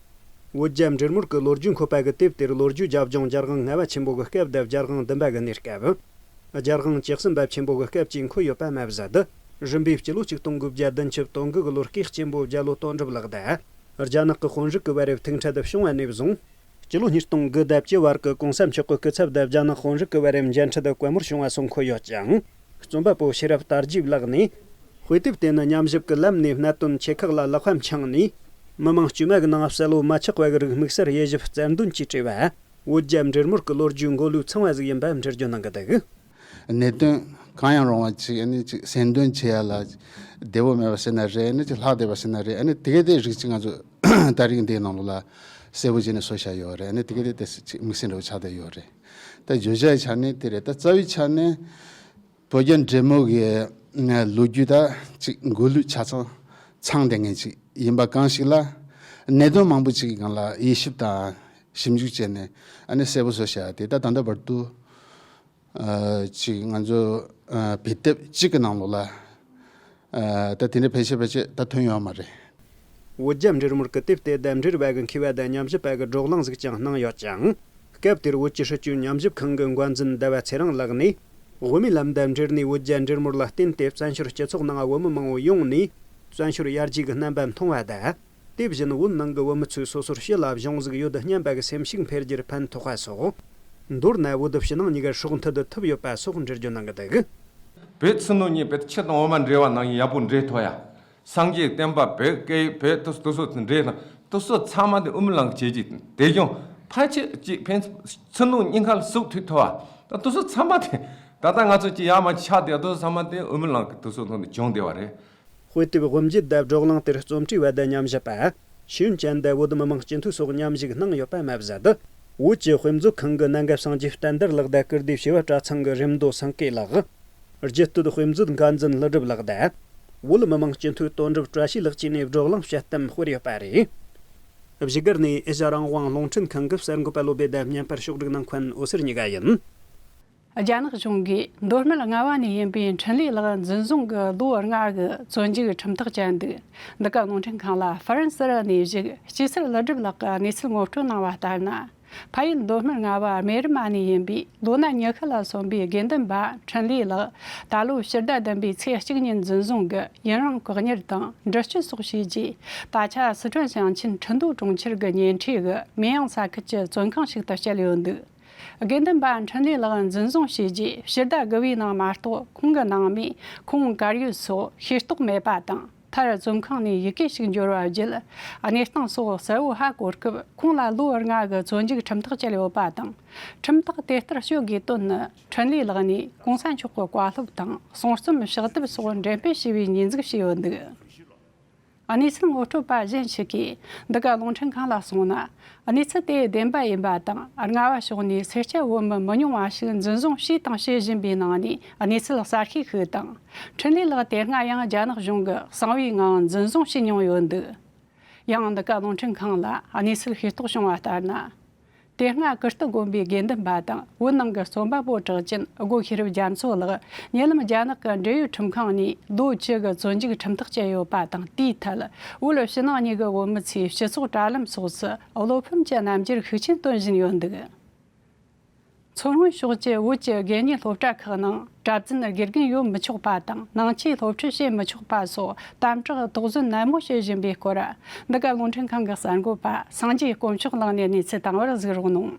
བོད་རྒྱ་འབྲེལ་མོལ་གྱི་ལོ་རྒྱུས་འཁོད་པ་གི་དེབ་དེར་ལོ་རྒྱུས་རྒྱབ་ལྗོངས་རྒྱལ་དབང་ལྔ་པ་ཆེན་པོ་གི་སྐབས་དང་རྒྱལ་དབང་བདུན་པ་གི་གནས་སྐབས། རྒྱལ་དབང་བཅུ་གསུམ་པ་ཆེན་པོ་གི་སྐབས་ཀྱི་འཁོད་ཡོད་པ་མ་ཟད། རིམ་པས་སྤྱི་ལོ་ཆིག་སྟོང་དགུ་བརྒྱ་བདུན་ཅུ་དོན་དགུ་གི་ལོར་སྐུའི་གཅེན་པོ་རྒྱ་ལོ་དོན་གྲུབ་ལགས་དང་། རྒྱ་ནག་གི་དཔོན་རིགས་ཀྱི་བར་ཐུག་འཕྲད་བྱུང་བ་ནས་བཟུང་། སྤྱི་ལོ་ཉིས་སྟོང་དགུ་དང་བཅུ་བར་གྱི་གོང་ས་མཆོག་གི་སྐུ་ཚབ་དང་རྒྱ་ནག་དཔོན་རིགས་ཀྱི་བར་མཇལ་འཕྲད་དཀའ་མོར་བྱུང་བ་སོགས་འཁོད་ཡོད་ཅིང་། རྩོམ་པ་པོ་ཤེས་རབ་དར་རྒྱས་ལགས་ནས། དཔེ་དེབ་དེ་ནི་ཉམས་ཞིབ་ཀྱི་ལམ་ནས་གནད་དོན་ཆེ་ཁག་ལ་ལག་པ་འཆང་ནས། མི་མང་དཀྱུས་མ་གི་ནང་གསལ་བོ་མ་ཆགས་པ་གི་རིགས་དམིགས་བསལ་དབྱེ་ཞིབ་རྩལ་འདོན་གྱིས་བྲིས་པ། བོད་རྒྱ་འབྲེལ་མོལ་གྱི་ལོ་རྒྱུས་མགོ་ལུས་ཚང་བ་ཟིག་ཡིན་པ་འགྲེལ་བརྗོད་གནང་གི་འདུག་གནད་དོན་གང་ཡང་རུང་བ་ཅིག་ཨ་ནི་ཅིག་གསལ་འདོན་བྱེད་ཡ་ལ་བདེ་བོ་མེད་པ་ཟེར་ན་རེད། ཨ་ནི་ཅིག་ལྷག་བསྡད་པ་ཟེར་ན་རེད། ཨ་ནི་དེ་གའི་དེ་རིགས་ཅིག་ང་ཚོ་ད་རིང་འདིའི་ནང་ལོགས་ལ་གསལ་པོ་བྱས་ནས་བཟོ་བཞག་ཡོད་རེད། ཨ་ནི་དེ་གའི་དེ་དེ་ཅིག་དམིགས་བསལ་འདྲ་བོ་ཆགས་བསྡད་ཡོད་རེད། ད་བརྗོད་བྱ་ཡི་ཆ་ནས་དེ་རེད། ད་རྩ་བའི་ཆ་ནས་བོད་རྒྱ་འབྲེལ་མོལ་གྱི་ལོ་རྒྱུས་ད་ཅིག་མགོ་ལུས་ཆ་ཚང་ཚང་བསྡད་མཁན་ཅིག་ཡིན་པ་གང་ཞིག་ལ། གནད་དོན་མང་པོ་ཅིག་གི་སྒང་ལ་དབྱེ་ཞིབ་དང་ཞིབ་འཇུག་བྱས་ནས་ཨ་ནི་གསལ་པོ་བཟོ་བྱ་དེ་ད་ད་ལྟ་བར་དུ་ཨ་ཅིག་ང་ཚོ་ཨ་བོད་དེབ་གཅིག་གི་ནང་ལོགས་ལ་ཨ་ད་དེ་འདྲའི་ཕལ་ཆེར་ཕལ་ཆེར་ད་ཐོན་ཡོད་མ་རེད། བོད་རྒྱ་འབྲེལ་མོལ་གྱི་དེབ་དེ་ད་འབྲེལ་བ་གི་མཁས་པ་དང་ཉམས་ཞིབ་པ་གི་བགྲོ་གླེང་ཟིག་ཀྱང་གནང་ཡོད་ཅིང་། སྐབས་དེར་བོད་ཀྱི་སྲིད་བྱུས་ཉམས་ཞིབ་ཁང་གི་འགོ་འཛིན་ཟླ་བ་ཚེ་རིང་ལགས་ནས། དབུ་མའི་ལམ་དང་འབྲེལ་ནས་བོད་རྒྱ་འབྲེལ་མོལ་ལ་བརྟེན་ཏེ་བཙན་བྱོལ་སྤྱི་ཚོགས་ནང་བོད་མི་མང་བོ་ཡོང་ནས། བཙན་བྱོལ་ཡར་རྒྱས་ཀྱི་རྣམ་པ་མཐོང་བ་དང་། དེ་བཞིན་བོད་ནང་གི་བོད་མི་ཚོས་སོ་སོར་ཕྱི་ལ་གཞུང་ཟིག་ཡོད་སྙམ་པ་གི་སེམས་ཤུགས་འཕེལ་རྒྱུར་ཕན་ཐོགས་པ་སོགས། མདོར་ན་བོད་ཕྱི་ནང་གཉིས་ཀར་སྲོག་མཐུད་དུ་ཐུབ་ཡོད་པ་སོགས་འགྲེལ་བརྗོད་གནང་གི་འདུག་བོད་ཕྱི་ནང་གཉིས་བོད་ཆུ་དང་འོ་མ་འདྲེས་པ་ནང་བཞིན་ཡག་པོ་འདྲེས་ཐུབ་ཡ། སངས་རྒྱས་བསྟན་པ་བོད་སྐད་བོད་དུ་དུ་སོ་དུ་འདྲེས་དང་དུ་སོ་ཚང་མ་དེ་དབུ་མའི་ལམ་གྱི་བྱས་རྗེས་དེ་ཀྱང་ཕལ་ཆེར་གཅིག་ཕན་ཚུན་ནུ་གཉིས་ཀ་ལ་ཟུག་ཐུག་ཐུབ་བ། ད་དུ་སོ་ཚང་མ་དེ་ད་ལྟ་ང་ཚོ་གཅིག་ཡར་མར་ཆགས་དེ་དུ་སོ་ཚང་མ་དེ་དབུ་མའི་ལམ་གྱི་དུ་སོ་ཐོག་ནས་བྱུང་བསྡད་པ་རེད། དཔེ་དེབ་དབུ་འབྱེད་དང་བགྲོ་གླེང་དེར་རྩོམ་བྲིས་པ་དང་ཉམས་ཞིབ་པ། ཤེས་ཡོན་ཅན་དང་བོད་མི་མང་སྤྱི་འཐུས་སོགས་མཉམ་ཞུགས་གནང་ཡོད་པ་མ་ཟད། བོད་ཀྱི་དཔེ་མཛོད་ཁང་གི་གནད་འགག་སངས་རྒྱས་བསྟན་དར་ལགས་དང་སྐུ་ཟླའི་བྱེས་པ་གྲྭ་ཚང་གི་རེ་མདོ་སེང་གེ་ལགས། རྒྱུད་སྟོད་དཔེ་མཛོད་འགན་འཛིན་ཀླུ་སྒྲུབ་ལགས་དང་། བོད་མི་མང་སྤྱི་འཐུས་དོན་གྲུབ་བཀྲ་ཤིས་ལགས་བཅས་ནས་བགྲོ་གླེང་དཔྱད་གཏམ་སྤེལ་ཡོད་པ་རེད། བཞུགས་སྒར་ནས་ཨེ་ཤ་རང་དབང་རླུང་འཕྲིན་ཁང་གི་གསར་འགོད་པ་བློ་བདེ་ལྡན་བརྙན་པར་ཕྱོགས་སྒྲིག་གནང་མཁན་འོད་ཟེར་གཉིས་ཀ་ཡིན། རྒྱ་ནག་གཞུང་གིས་མདོ་སྨད་རྔ་བ་ནས་ཡིན་པའི་འཕྲིན་ལས་ལགས་འཛིན་བཟུང་གི་ལོ་ལྔ་གི་བཙོན་འཇུག་ཁྲིམས་ཐག་བཅད་འདུག་འདི་ག་རླུང་འཕྲིན་ཁང་ལ་ཧྥ་རན་སི་རུ་གནས་བཞུགས་སྐྱིད་སར་ཀླུ་སྒྲུབ་ལགས་ཀྱིས་གནས་ཚུལ་ངོ་སྤྲོད་གནང་བ་ལྟར་ན། ཕ་ཡུལ་མདོ་སྨད་རྔ་བ་རྨེ་རུ་མ་ནས་ཡིན་པའི་ལོ་ན་ཉི་ཤུ་ལ་སོན་པའི་དགེ་འདུན་པ་འཕྲིན་ལས་ལགས་ད་ལོ་ཕྱི་ཟླ་བདུན་པའི་ཚེས་གཅིག་ཉིན་འཛིན་བཟུང་གིས་ཡུན་རིང་བཀག་ཉར་དང་འདྲི་གཅོད་སོགས་བྱས་རྗེས། ད་ཆ་སི་ཁྲོན་ཞིང་ཆེན་ཁྲིན་ཏུའུ་གྲོང་ཁྱེར་གྱི་ཉེ་འཁྲིས་ཀྱི་མེ་ཡང་ས་ཁུལ་གྱི་བཙོན་ཁང་ཞིག་ཏུ་བསྐྱལ་ཡོད་འདུག་དགེ་འདུན་པ་འཕྲིན་ལས་ལགས་འཛིན་བཟུང་བྱས་རྗེས་ཕྱི་ཟླ་དགུ་པའི་ནང་མ་གཏོགས་ཁོང་གི་ནང་མིས་ཁོང་གར་ཡོད་སོགས་ཤེས་རྟོགས་མེད་པ་དང་། མཐར་བཙོན་ཁང་ནས་ཡི་གེ་ཞིག་འབྱོར་བ་བརྒྱུད། གནས་སྟངས་སོགས་གསལ་བོ་ཧ་གོ་སྐབས་ཁོང་ལ་ལོ་ལྔ་གི་བཙོན་འཇུག་ཁྲིམས་ཐག་བཅད་ཡོད་པ་དང་། ཁྲིམས་ཐག་དེ་ལྟར་གཅོད་དགོས་དོན་ནི་འཕྲིན་ལས་ལགས་ནས་གོང་ས་མཆོག་གི་བཀའ་སློབ་དང་གསུང་རྩོམ་ཕྱག་དེབ་སོགས་འགྲེམས་སྤེལ་བྱས་པའི་ཉེས་འཛུགས་བྱས་ཡོད་འདུག་གནས་ཚུལ་ངོ་སྤྲོད་པ་གཞན་ཞིག་གིས་འདི་ག་རླུང་འཕྲིན་ཁང་ལ་གསུངས་ན། གནས་ཚུལ་དེ་བདེན་པ་ཡིན་པ་དང་། རྔ་བ་ཕྱོགས་ནས་སེར་སྐྱ་བོད་མི་མི་ཉུང་བ་ཞིག་འཛིན་བཟུང་བྱས་དང་བྱེད་བཞིན་པའི་ནང་ནས་གནས་ཚུལ་གསར་ཤོས་ཤིག་དང་། འཕྲིན་ལས་ལགས་དེ་སྔ་ཡང་རྒྱ་ནག་གཞུང་གིས་གསང་བའི་ངང་འཛིན་བཟུང་བྱས་མྱོང་ཡོད་འདུག་ཡང་འདི་ག་རླུང་འཕྲིན་ཁང་ལ་གནས་ཚུལ་ཤེས་རྟོགས་བྱུང་བ་ལྟར་ན། དེ་སྔ་ཀིརྟི་དགོན་པའི་དགེ་འདུན་པ་དང་བོད་ནང་གི་རྩོམ་པ་པོ་གྲགས་ཅན་སྒོ་ཤེས་རབ་རྒྱ་མཚོ་ལགས་ཉེ་ལམ་རྒྱ་ནག་གི་འབྲེལ་ཡོད་ཁྲིམས་ཁང་ནས་ལོ་བཅུ་གི་བཙོན་འཇུག་ཁྲིམས་ཐག་བཅད་ཡོད་པ་དང་། དེའི་ཐད་བོད་ཕྱི་ནང་གཉིས་ཀྱི་བོད་མི་ཚོས་སྤྱི་ཚོགས་དྲ་ལམ་སོགས་སུ་བློ་ཕམ་གྱི་རྣམ་འགྱུར་ཤུགས་ཆེན་སྟོན་བཞིན་ཡོད་འདུག་མཚོ་སྔོན་ཕྱོགས་ཀྱི་བོད་ཀྱི་དགེ་བསྙེན་སློབ་གྲྭ་ཁག་ནང་གྲྭ་བཙུན་དགེ་རྒན་ཡོད་མི་ཆོག་པ་དང་། ནང་ཆོས་སློབ་ཁྲིད་བྱེད་མི་ཆོག་པ་སོགས་དམ་དྲག་དོགས་ཟོན་ནན་མོ་བྱེད་བཞིན་པའི་སྐོར། འདི་ག་རླུང་འཕྲིན་ཁང་གི་གསར་འགོད་པ་སངས་རྒྱས་དཀོན་མཆོག་ལགས་ནས་གནས་ཚུལ་དང་པོར་གཟིགས་རོགས་གནང་།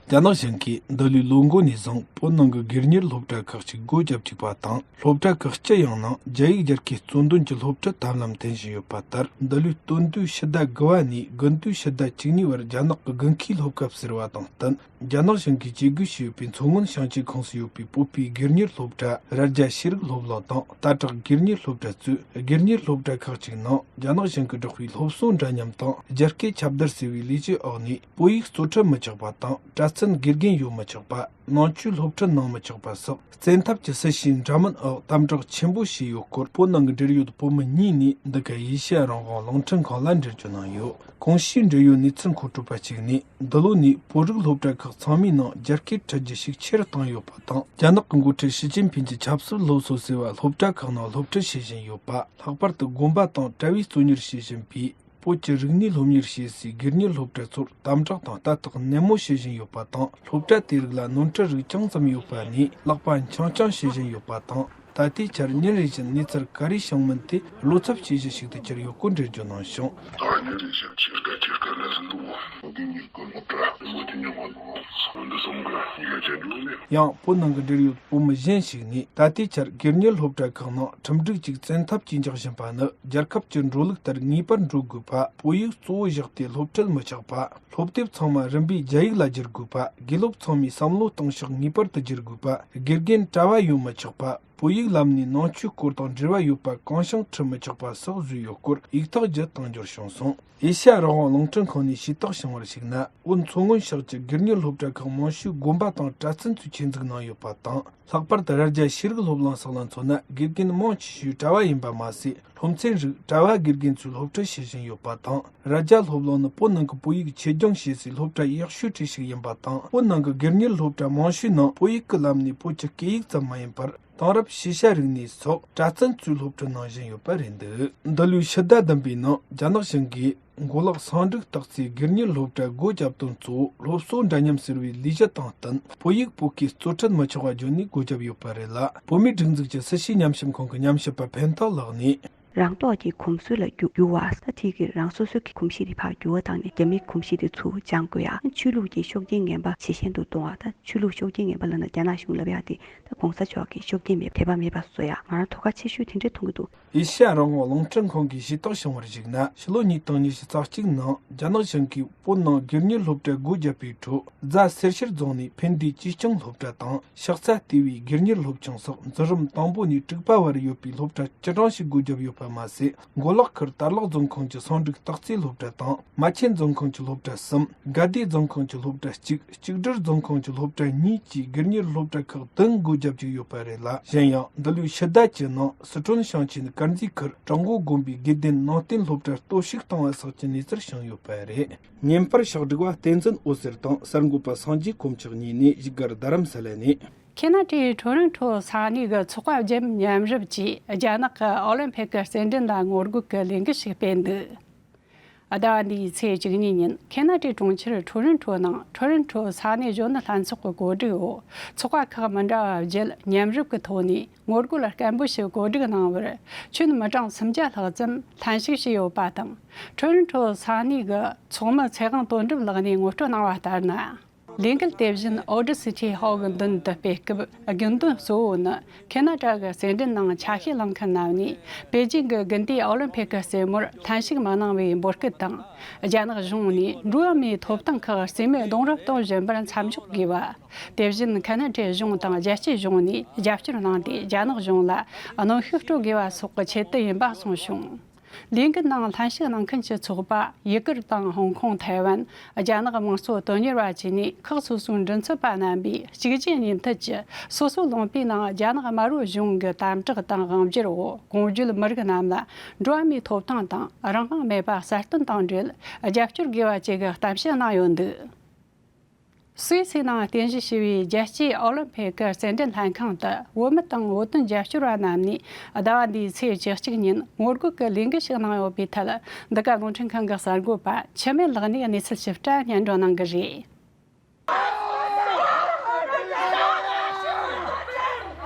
རྒྱ་ནག་གཞུང་གིས་འདི་ལོའི་ལོ་མགོ་ནས་བཟུང་བོད་ནང་གི་སྒེར་གཉེར་སློབ་གྲྭ་ཁག་ཅིག་སྒོ་བརྒྱབ་བཅུག་པ་དང་། སློབ་གྲྭ་ཁག་སྤྱི་ཡོངས་ནང་རྒྱ་ཡིག་སྦྱར་མཁན་གཙོ་འདོན་གྱི་སློབ་ཁྲིད་ཐབས་ལམ་འཐེན་བཞིན་ཡོད་པ་ལྟར། འདི་ལོའི་སྟོན་དུས་ཕྱི་ཟླ་དགུ་བ་ནས་དགུན་དུས་ཕྱི་ཟླ་བཅུ་གཉིས་བར་རྒྱ་ནག་གི་དགུན་ཁའི་སློབ་སྐབས་ཟེར་བ་དང་བསྟུན། རྒྱ་ནག་གཞུང་གིས་བཅོས་སྒོ་བྱས་ཡོད་པའི་མཚོ་སྔོན་ཞིང་ཆེན་ཁོངས་སུ་ཡོད་པའི་བོད་པའི་སྒེར་གཉེར་སློབ་གྲྭ་རྭ་རྒྱ་ཤེས་རིག་སློབ་གླིང་དང་སྟར་བྲག་སྒེར་གཉེར་སློབ་གྲྭ་གཙོས་སྒེར་གཉེར་སློབ་གྲྭ་ཁག་ཅིག་ནང་རྒྱ་ནག་གཞུང་གིས་བསྒྲགས་པའི་སློབ་གསོ་འདྲ་མཉམ་དང་རྒྱ་སྐད་ཁྱབ་བརྡལ་ཟེར་བའི་ལས་གཞི་འོག་ནས་བོད་ཡིག་གཙོ་ཁྲིད་མི་ཆོག་པ་དང་། གྲྭ་བཙུན་དགེ་རྒན་ཡོད་མི་ཆོག་པ། ནང་ཆོས་སློབ་ཁྲིད་གནང་མི་ཆོག་པ་སོགས་བཙན་ཐབས་ཀྱི་སྲིད་བྱུས་འདྲ་མིན་འོག་དམ་དྲག་ཆེན་པོ་བྱས་ཡོད་སྐོར། བོད་ནང་གི་འབྲེལ་ཡོད་བོད་མི་གཉིས་ནས་འདི་ག་ཨེ་ཤ་ཡ་རང་དབང་རླུང་འཕྲིན་ཁང་ལ་འགྲེལ་བརྗོད་གནང་ཡོད། གོང་ཞུས་འབྲེལ་ཡོད་གནས་ཚུལ་མཁོ་སྤྲོད་པ་གཅིག་ནས། འདི་ལོ་ནས་བོད་རིགས་སློབ་གྲྭ་ཁག་ཚང་མའི་ནང་རྒྱ་སྐད་ཁྲིད་རྒྱུ་ཤུགས་ཆེ་རུ་བཏང་ཡོད་པ་དང་། རྒྱ་ནག་གི་འགོ་ཁྲིད་ཞི་ཅིན་ཕིན་གྱི་ཆབ་སྲིད་སློབ་གསོ་ཟེར་བ་སློབ་གྲྭ་ཁག་ནང་སློབ་ཁྲིད་བྱེད་བཞིན་ཡོད་པ། ལྷག་པར་དུ་དགོན་པ་དང་གྲྭ་བས་གཙོ་གཉེར་བྱེད་བཞིན་པའི་བོད་ཀྱི་རིག་གནས་སློབ་གཉེར་བྱེད་སའི་སྒེར་གཉེར་སློབ་གྲྭ་ཚོར་དམ་དྲག་དང་ལྟ་རྟོག་ནན་མོ་བྱེད་བཞིན་ཡོད་པ་དང་། སློབ་གྲྭ་དེ་རིགས་ལ་ནོར་འཁྲུལ་རིགས་ཅུང་ཙམ་ཡོད་པ་ནས་ལག་པ་འཆང་འཆང་བྱེད་བཞིན་ཡོད་པ་དང་། ད་ལྟའི་ཆར་ཉིན་རེ་བཞིན་གནས་ཚུལ་ག་རེ་བྱུང་མིན་དེ་བློ་འཚབ་བྱེད་གཞི་ཞིག་ཏུ་གྱུར་ཡོད་སྐོར་འགྲེལ་བརྗོད་གནང་བྱུང་། ད་ཉིན་རེ་བཞིན་ཆེར་དཀའ་ཆེར་དཀའ་ལས་ཟིན་འདུག་དགེ་རྒན་གྱི་སློབ་གྲྭ་ལོ་དེ་ཉིན་མ་འདུག་འདི་གསུམ་གྱི་ཉིན་རེ་བྱེད་འགྲོ་ནས། ཡང་བོད་ནང་གི་འབྲེལ་ཡོད་བོད་མི་གཞན་ཞིག་ནས། ད་ལྟའི་ཆར་སྒེར་གཉེར་སློབ་གྲྭ་ཁག་ནང་ཁྲིམས་སྒྲིག་ཅིག་བཙན་ཐབས་ཀྱིས་འཇགས་བཞིན་པ་ནི། རྒྱལ་ཁབ་ཀྱི་འགྲོ་ལུགས་ལྟར་ངེས་པར་འགྲོ་དགོས་པ། བོད་ཡིག་གཙོ་བོ་བཞག་སྟེ་སློབ་ཁྲིད་མི་ཆོག་པ། སློབ་དེབ་ཚང་མ་རིམ་པས་རྒྱ་ཡིག་ལ་བསྒྱུར་དགོས་པ། དགེ་སློབ་ཚང་མས་བསམ་བློ་གཏོང་ཕྱོགས་ངེས་པར་དུ་བསྒྱུར་དགོས་པ། དགེ་རྒན་གྲྭ་བ་ཡོད་མི་ཆོག་པ། བོད་ཡིག་ལམ་ནས་ནང་ཆོས་སྐོར་དང་འབྲེལ་བ་ཡོད་པ་གང་བྱུང་ཁྲིད་མི་ཆོག་པ་སོགས་བཟོས་ཡོད་སྐོར་ཡིག་ཐག་བརྒྱུད་དང་འབྱོར་བྱུང་སོང་། ཨེ་ཤ་ཡ་རང་དབང་རླུང་འཕྲིན་ཁང་ནས་ཤེས་རྟོགས་བྱུང་བར་གཞིགས་ན། བོད་མཚོ་སྔོན་ཕྱོགས་ཀྱི་སྒེར་གཉེར་སློབ་གྲྭ་ཁག་མང་ཤོས་དགོན་པ་དང་གྲྭ་བཙུན་ཚོས་ཆེད་འཛུགས་གནང་ཡོད་པ་དང་། ལྷག་པར་དུ་རྭ་རྒྱ་ཤེས་རིག་སློབ་གླིང་སོགས་ལ་མཚོན་ན། དགེ་རྒན་མང་ཆེ་ཤོས་གྲྭ་བ་ཡིན་པ་མ་ཟད། སློབ་ཚན་རིགས་གྲྭ་བ་དགེ་རྒན་ཚོས་སློབ་ཁྲིད་བྱེད་བཞིན་ཡོད་པ་དང་། རྭ་རྒྱ་སློབ་གླིང་ནི་བོད་ནང་གི་བོད་ཡིག་ཆེད་སྦྱོང་བྱེད་སའི་སློབ་གྲྭ་ཡག་ཤོས་གྲས་ཤིག་ཡིན་པ་དང་། བོད་ནང་གི་སྒེར་གཉེར་སློབ་གྲྭ་མང་ཤོས་ནང་བོད་ཡིག་གི་ལམ་ནས་བོད་ཀྱི་སྐད་ཡིག་ཙམ་མ་ཡིན་པར། དེང་རབས་ཤེས་བྱ་རིག་གནས་སོགས་གྲྭ་བཙུན་ཚོས་སློབ་ཁྲིད་གནང་བཞིན་ཡོད་པ་རེད་འདུག་འདི་ལོའི་ཕྱི་ཟླ་བདུན་པའི་ནང་རྒྱ་ནག་གཞུང་གིས་མགོ་ལོག་སང་འབྲུག་སྟག་རྩེའི་སྒེར་གཉེར་སློབ་གྲྭ་སྒོ་བརྒྱབ་དོན་གཙོ་བོ་སློབ་གསོ་འདྲ་མཉམ་ཟེར་བའི་ལས་གཞི་དང་བསྟུན། བོད་ཡིག་བོད་སྐད་གཙོ་ཁྲིད་མི་ཆོག་པ་བརྗོད་ནས་སྒོ་བརྒྱབ་ཡོད་པ་རེད་ལ། བོད་མིའི་སྒྲིག་འཛུགས་ཀྱི་སྲིད་བྱུས་ཉམས་ཞིབ་ཁང་གི་ཉམས་ཞིབ་པ་ཕན་ཐོགས་ལགས་ནས། རང་རྟོགས་ཀྱིས་གོམས་སྲོལ་ལ་འགྱུར་བ། ས་ཐིག་གིས་རང་སོ་སོའི་གོམས་གཤིས་དེ་ཕར་འགྱུར་བ་བཏང་ནས་རྒྱ་མིའི་གོམས་གཤིས་དེ་ཚུར་སྦྱང་དགོས་ཡ། ཆོས་ལུགས་ཀྱི་ཤུགས་རྐྱེན་ངན་པ་ཇེ་ཞན་དུ་གཏོང་བ། ད་ཆོས་ལུགས་ཤུགས་རྐྱེན་ངན་པ་ལབ་ན་རྒྱ་ནག་གཞུང་ལབ་ཡ་དེ་ད་གོང་ས་མཆོག་གི་ཤུགས་རྐྱེན་མེད་དད་པ་མེད་པ་བཟོ་ཡ། ང་རང་དོ་ཁ་ཆེ་ཤོས་དེ་འདྲས་མཐོང་གི་འདུག་ཨེ་ཤ་ཡ་རང་དབང་རླུང་འཕྲིན་ཁང་གིས་ཤེས་རྟོགས་བྱུང་བར་གཞིགས་ན། ཕྱི་ལོ་ཉིས་སྟོང་ཉི་ཤུ་རྩ་གཅིག་ནང་རྒྱ་ནག་གཞུང་གིས་བོད་ནང་སྒེར་གཉེར་སློབ་གྲྭ་སྒོ་བརྒྱབ་པའི་ཁྲོད། རྫ་སེར་ཤུལ་རྫོང་ནས་ཕན་བདེ་བཅས་སྐྱོང་སློབ་གྲྭ་དང་། ཤག་ཚ་ལྟེ་བའི་སྒེར་གཉེར་སློབ་ཆུང་སོགས་འཛིན་རིམ་དང་པོ་ནས་དྲུག་པ་བར་ཡོད་པའི་སློབ་གྲྭ་བཅུ་གྲངས་ཤིག་སྒོ་བརྒྱབ་ཡོད་པ་མ་ཟད། མགོ་ལོག་ཁུལ་དར་ལག་རྫོང་ཁོངས་ཀྱི་སང་འབྲུག་སྟག་རྩེའི་སློབ་གྲྭ་དང་། རྨ་ཆེན་རྫོང་ཁོངས་ཀྱི་སློབ་གྲྭ་གསུམ། དགའ་བདེ་རྫོང་ཁོངས་ཀྱི་སློབ་གྲྭ་གཅིག་གཅིག་སྒྲིལ་རྫོང་ཁོངས་ཀྱི་སློབ་གྲྭ་གཉིས་བཅས་སྒེར་གཉེར་སློབ་གྲྭ་ཁག་བདུན་སྒོ་བརྒྱབ་བཅུག་ཡོད་པ་རེད་ལ། གཞན་ཡང་འདི་ལོའི་ཕྱི་ཟླ་བཅུ་ནང་སི་ཁྲོན་ཞིང་ཆེན་དཀར་མཛེས་ཁུལ་བྲག་མགོ་དགོན་པའི་དགེ་ལྡན་ནང་བསྟན་སློབ་གྲྭར་གཏོར་བཤིག་བཏང་བ་སོགས་ཀྱི་གནས་ཚུལ་བྱུང་ཡོད་པ་རེད། བརྙན་པར་ཕྱག་སྒྲིག་པ་བསྟན་འཛིན་འོད་ཟེར་དང་གསར་འགོད་པ་སངས་རྒྱས་དཀོན་མཆོག་གཉིས་ནས་བཞུགས་སྒར་རྡ་རམ་ས་ལ་ནས། ཁེ་ན་ཌའི་ཁྲོ་རོན་ཁྲོ་ས་གནས་ཀྱི་ཚོགས་པ་བརྒྱད་མཉམ་རུབ་ཀྱིས་རྒྱ་ནག་གི་ཨོ་ལིམ་ཕིག་གི་རྩེད་འགྲན་ལ་ངོ་རྒོལ་གྱི་ལས་འགུལ་ཞིག་སྤེལ་འདུག་ཟླ་བ་འདིའི་ཚེས་བཅུ་གཉིས་ཉིན་ཁེ་ན་ཌའི་གྲོང་ཁྱེར་ཁྲོ་རོན་ཁྲོ་ནང་ཁྲོ་རོན་ཁྲོ་ས་གནས་གཞོན་ནུ་ལྷན་ཚོགས་ཀྱི་གོ་སྒྲིག་འོག་ཚོགས་པ་ཁག་མི་འདྲ་བ་བརྒྱད་མཉམ་རུབ་ཀྱི་ཐོག་ནས་ངོ་རྒོལ་སྐད་འབོད་ཞིག་གོ་སྒྲིག་གནང་བར། ཁྱོན་མི་གྲངས་སུམ་བརྒྱ་ལྷག་ཙམ་ལྷན་ཞུགས་བྱས་ཡོད་པ་དང་། ཁྲོ་རོན་ཁྲོ་ས་གནས་ཀྱི་ཚོགས་མི་ཚེ་དབང་དོན་གྲུབ་ལགས་ནས་ངོ་སྤྲོད་གནང་བ་ལྟར་ན། ལས་འགུལ་དེ་བཞིན་ཨོ་ཌི་སི་ཊི་ཧོལ་གྱི་མདུན་དུ་སྤེལ་སྐབས། དགོས་འདུན་གཙོ་བོ་ནི་ཁེ་ན་ཌ་གི་རྩེད་འགྲན་ནང་ཆ་ཤས་བླངས་མཁན་རྣམས་ནས་པེ་ཅིང་གི་དགུན་དུས་ཨོ་ལིམ་ཕིག་གི་རྩེད་མོར་ལྷན་ཞུགས་མ་གནང་བའི་འབོད་སྐུལ་དང་། རྒྱ་ནག་གཞུང་ནས་འགྲོ་བ་མིའི་ཐོབ་ཐང་ཁག་རྩིས་མེད་རྡུང་རུབ་གཏོང་བཞིན་པར་མཚམས་འཇོག་དགོས་པ། དེ་བཞིན་ཁེ་ན་ཌའི་གཞུང་དང་རྒྱལ་སྤྱིའི་གཞུང་ནས་རྒྱབ་སྐྱོར་གནང་སྟེ། རྒྱ་ནག་གཞུང་ལ་གནོན་ཤུགས་སྤྲོད་དགོས་པ་སོགས་ཀྱི་ཆེད་དུ་ཡིན་པ་གསུངས་བྱུང་། ལས་འགུལ་ནང་ལྷན་ཞུགས་གནང་མཁན་གྱི་ཚོགས་པ་ཡུ་གུར་དང་ཧོང་ཀོང་། ཐའེ་ཝན། རྒྱ་ནག་དམངས་གཙོ་དོན་གཉེར་བ་བཅས་ནས་ཁག་སོ་སོའི་མགྲིན་ཚབ་པ་རྣམ་པས་གཅིག་རྗེས་གཉིས་མཐུད་ཀྱིས་སོ་སོའི་ལུང་པའི་ནང་རྒྱ་ནག་དམར་པོའི་གཞུང་གི་དམ་དྲག་དང་དབང་སྒྱུར་འོག་གོང་བརྗོད་མི་རིགས་རྣམས་ལ་འགྲོ་བ་མིའི་ཐོབ་ཐང་དང་རང་དབང་མེད་པ་གསལ་སྟོན་དང་འབྲེལ་རྒྱབ་སྐྱོར་དགོས་པ་བཅས་ཀྱི་གཏམ་བཤད་གནང་ཡོད་འདུག་སུད་སིའི་ནང་རྟེན་གཞི་བྱས་པའི་རྒྱལ་སྤྱིའི་ཨོ་ལིམ་ཕིག་གི་རྩེད་འགྲན་ལྷན་ཁང་དུ་བོད་མི་དང་བོད་དོན་རྒྱབ་སྐྱོར་བ་རྣམས་ནས་ཟླ་བ་འདིའི་ཚེས་བཅུ་གཅིག་ཉིན་ངོ་རྒོལ་གྱི་ལས་འགུལ་ཞིག་གནང་ཡོད་པའི་ཐད། འདི་ག་རླུང་འཕྲིན་ཁང་གི་གསར་འགོད་པ་འཆི་མེད་ལགས་ནས་གནས་ཚུལ་ཞིབ་ཕྲ་སྙན་སྒྲོན་གནང་གི་རེད།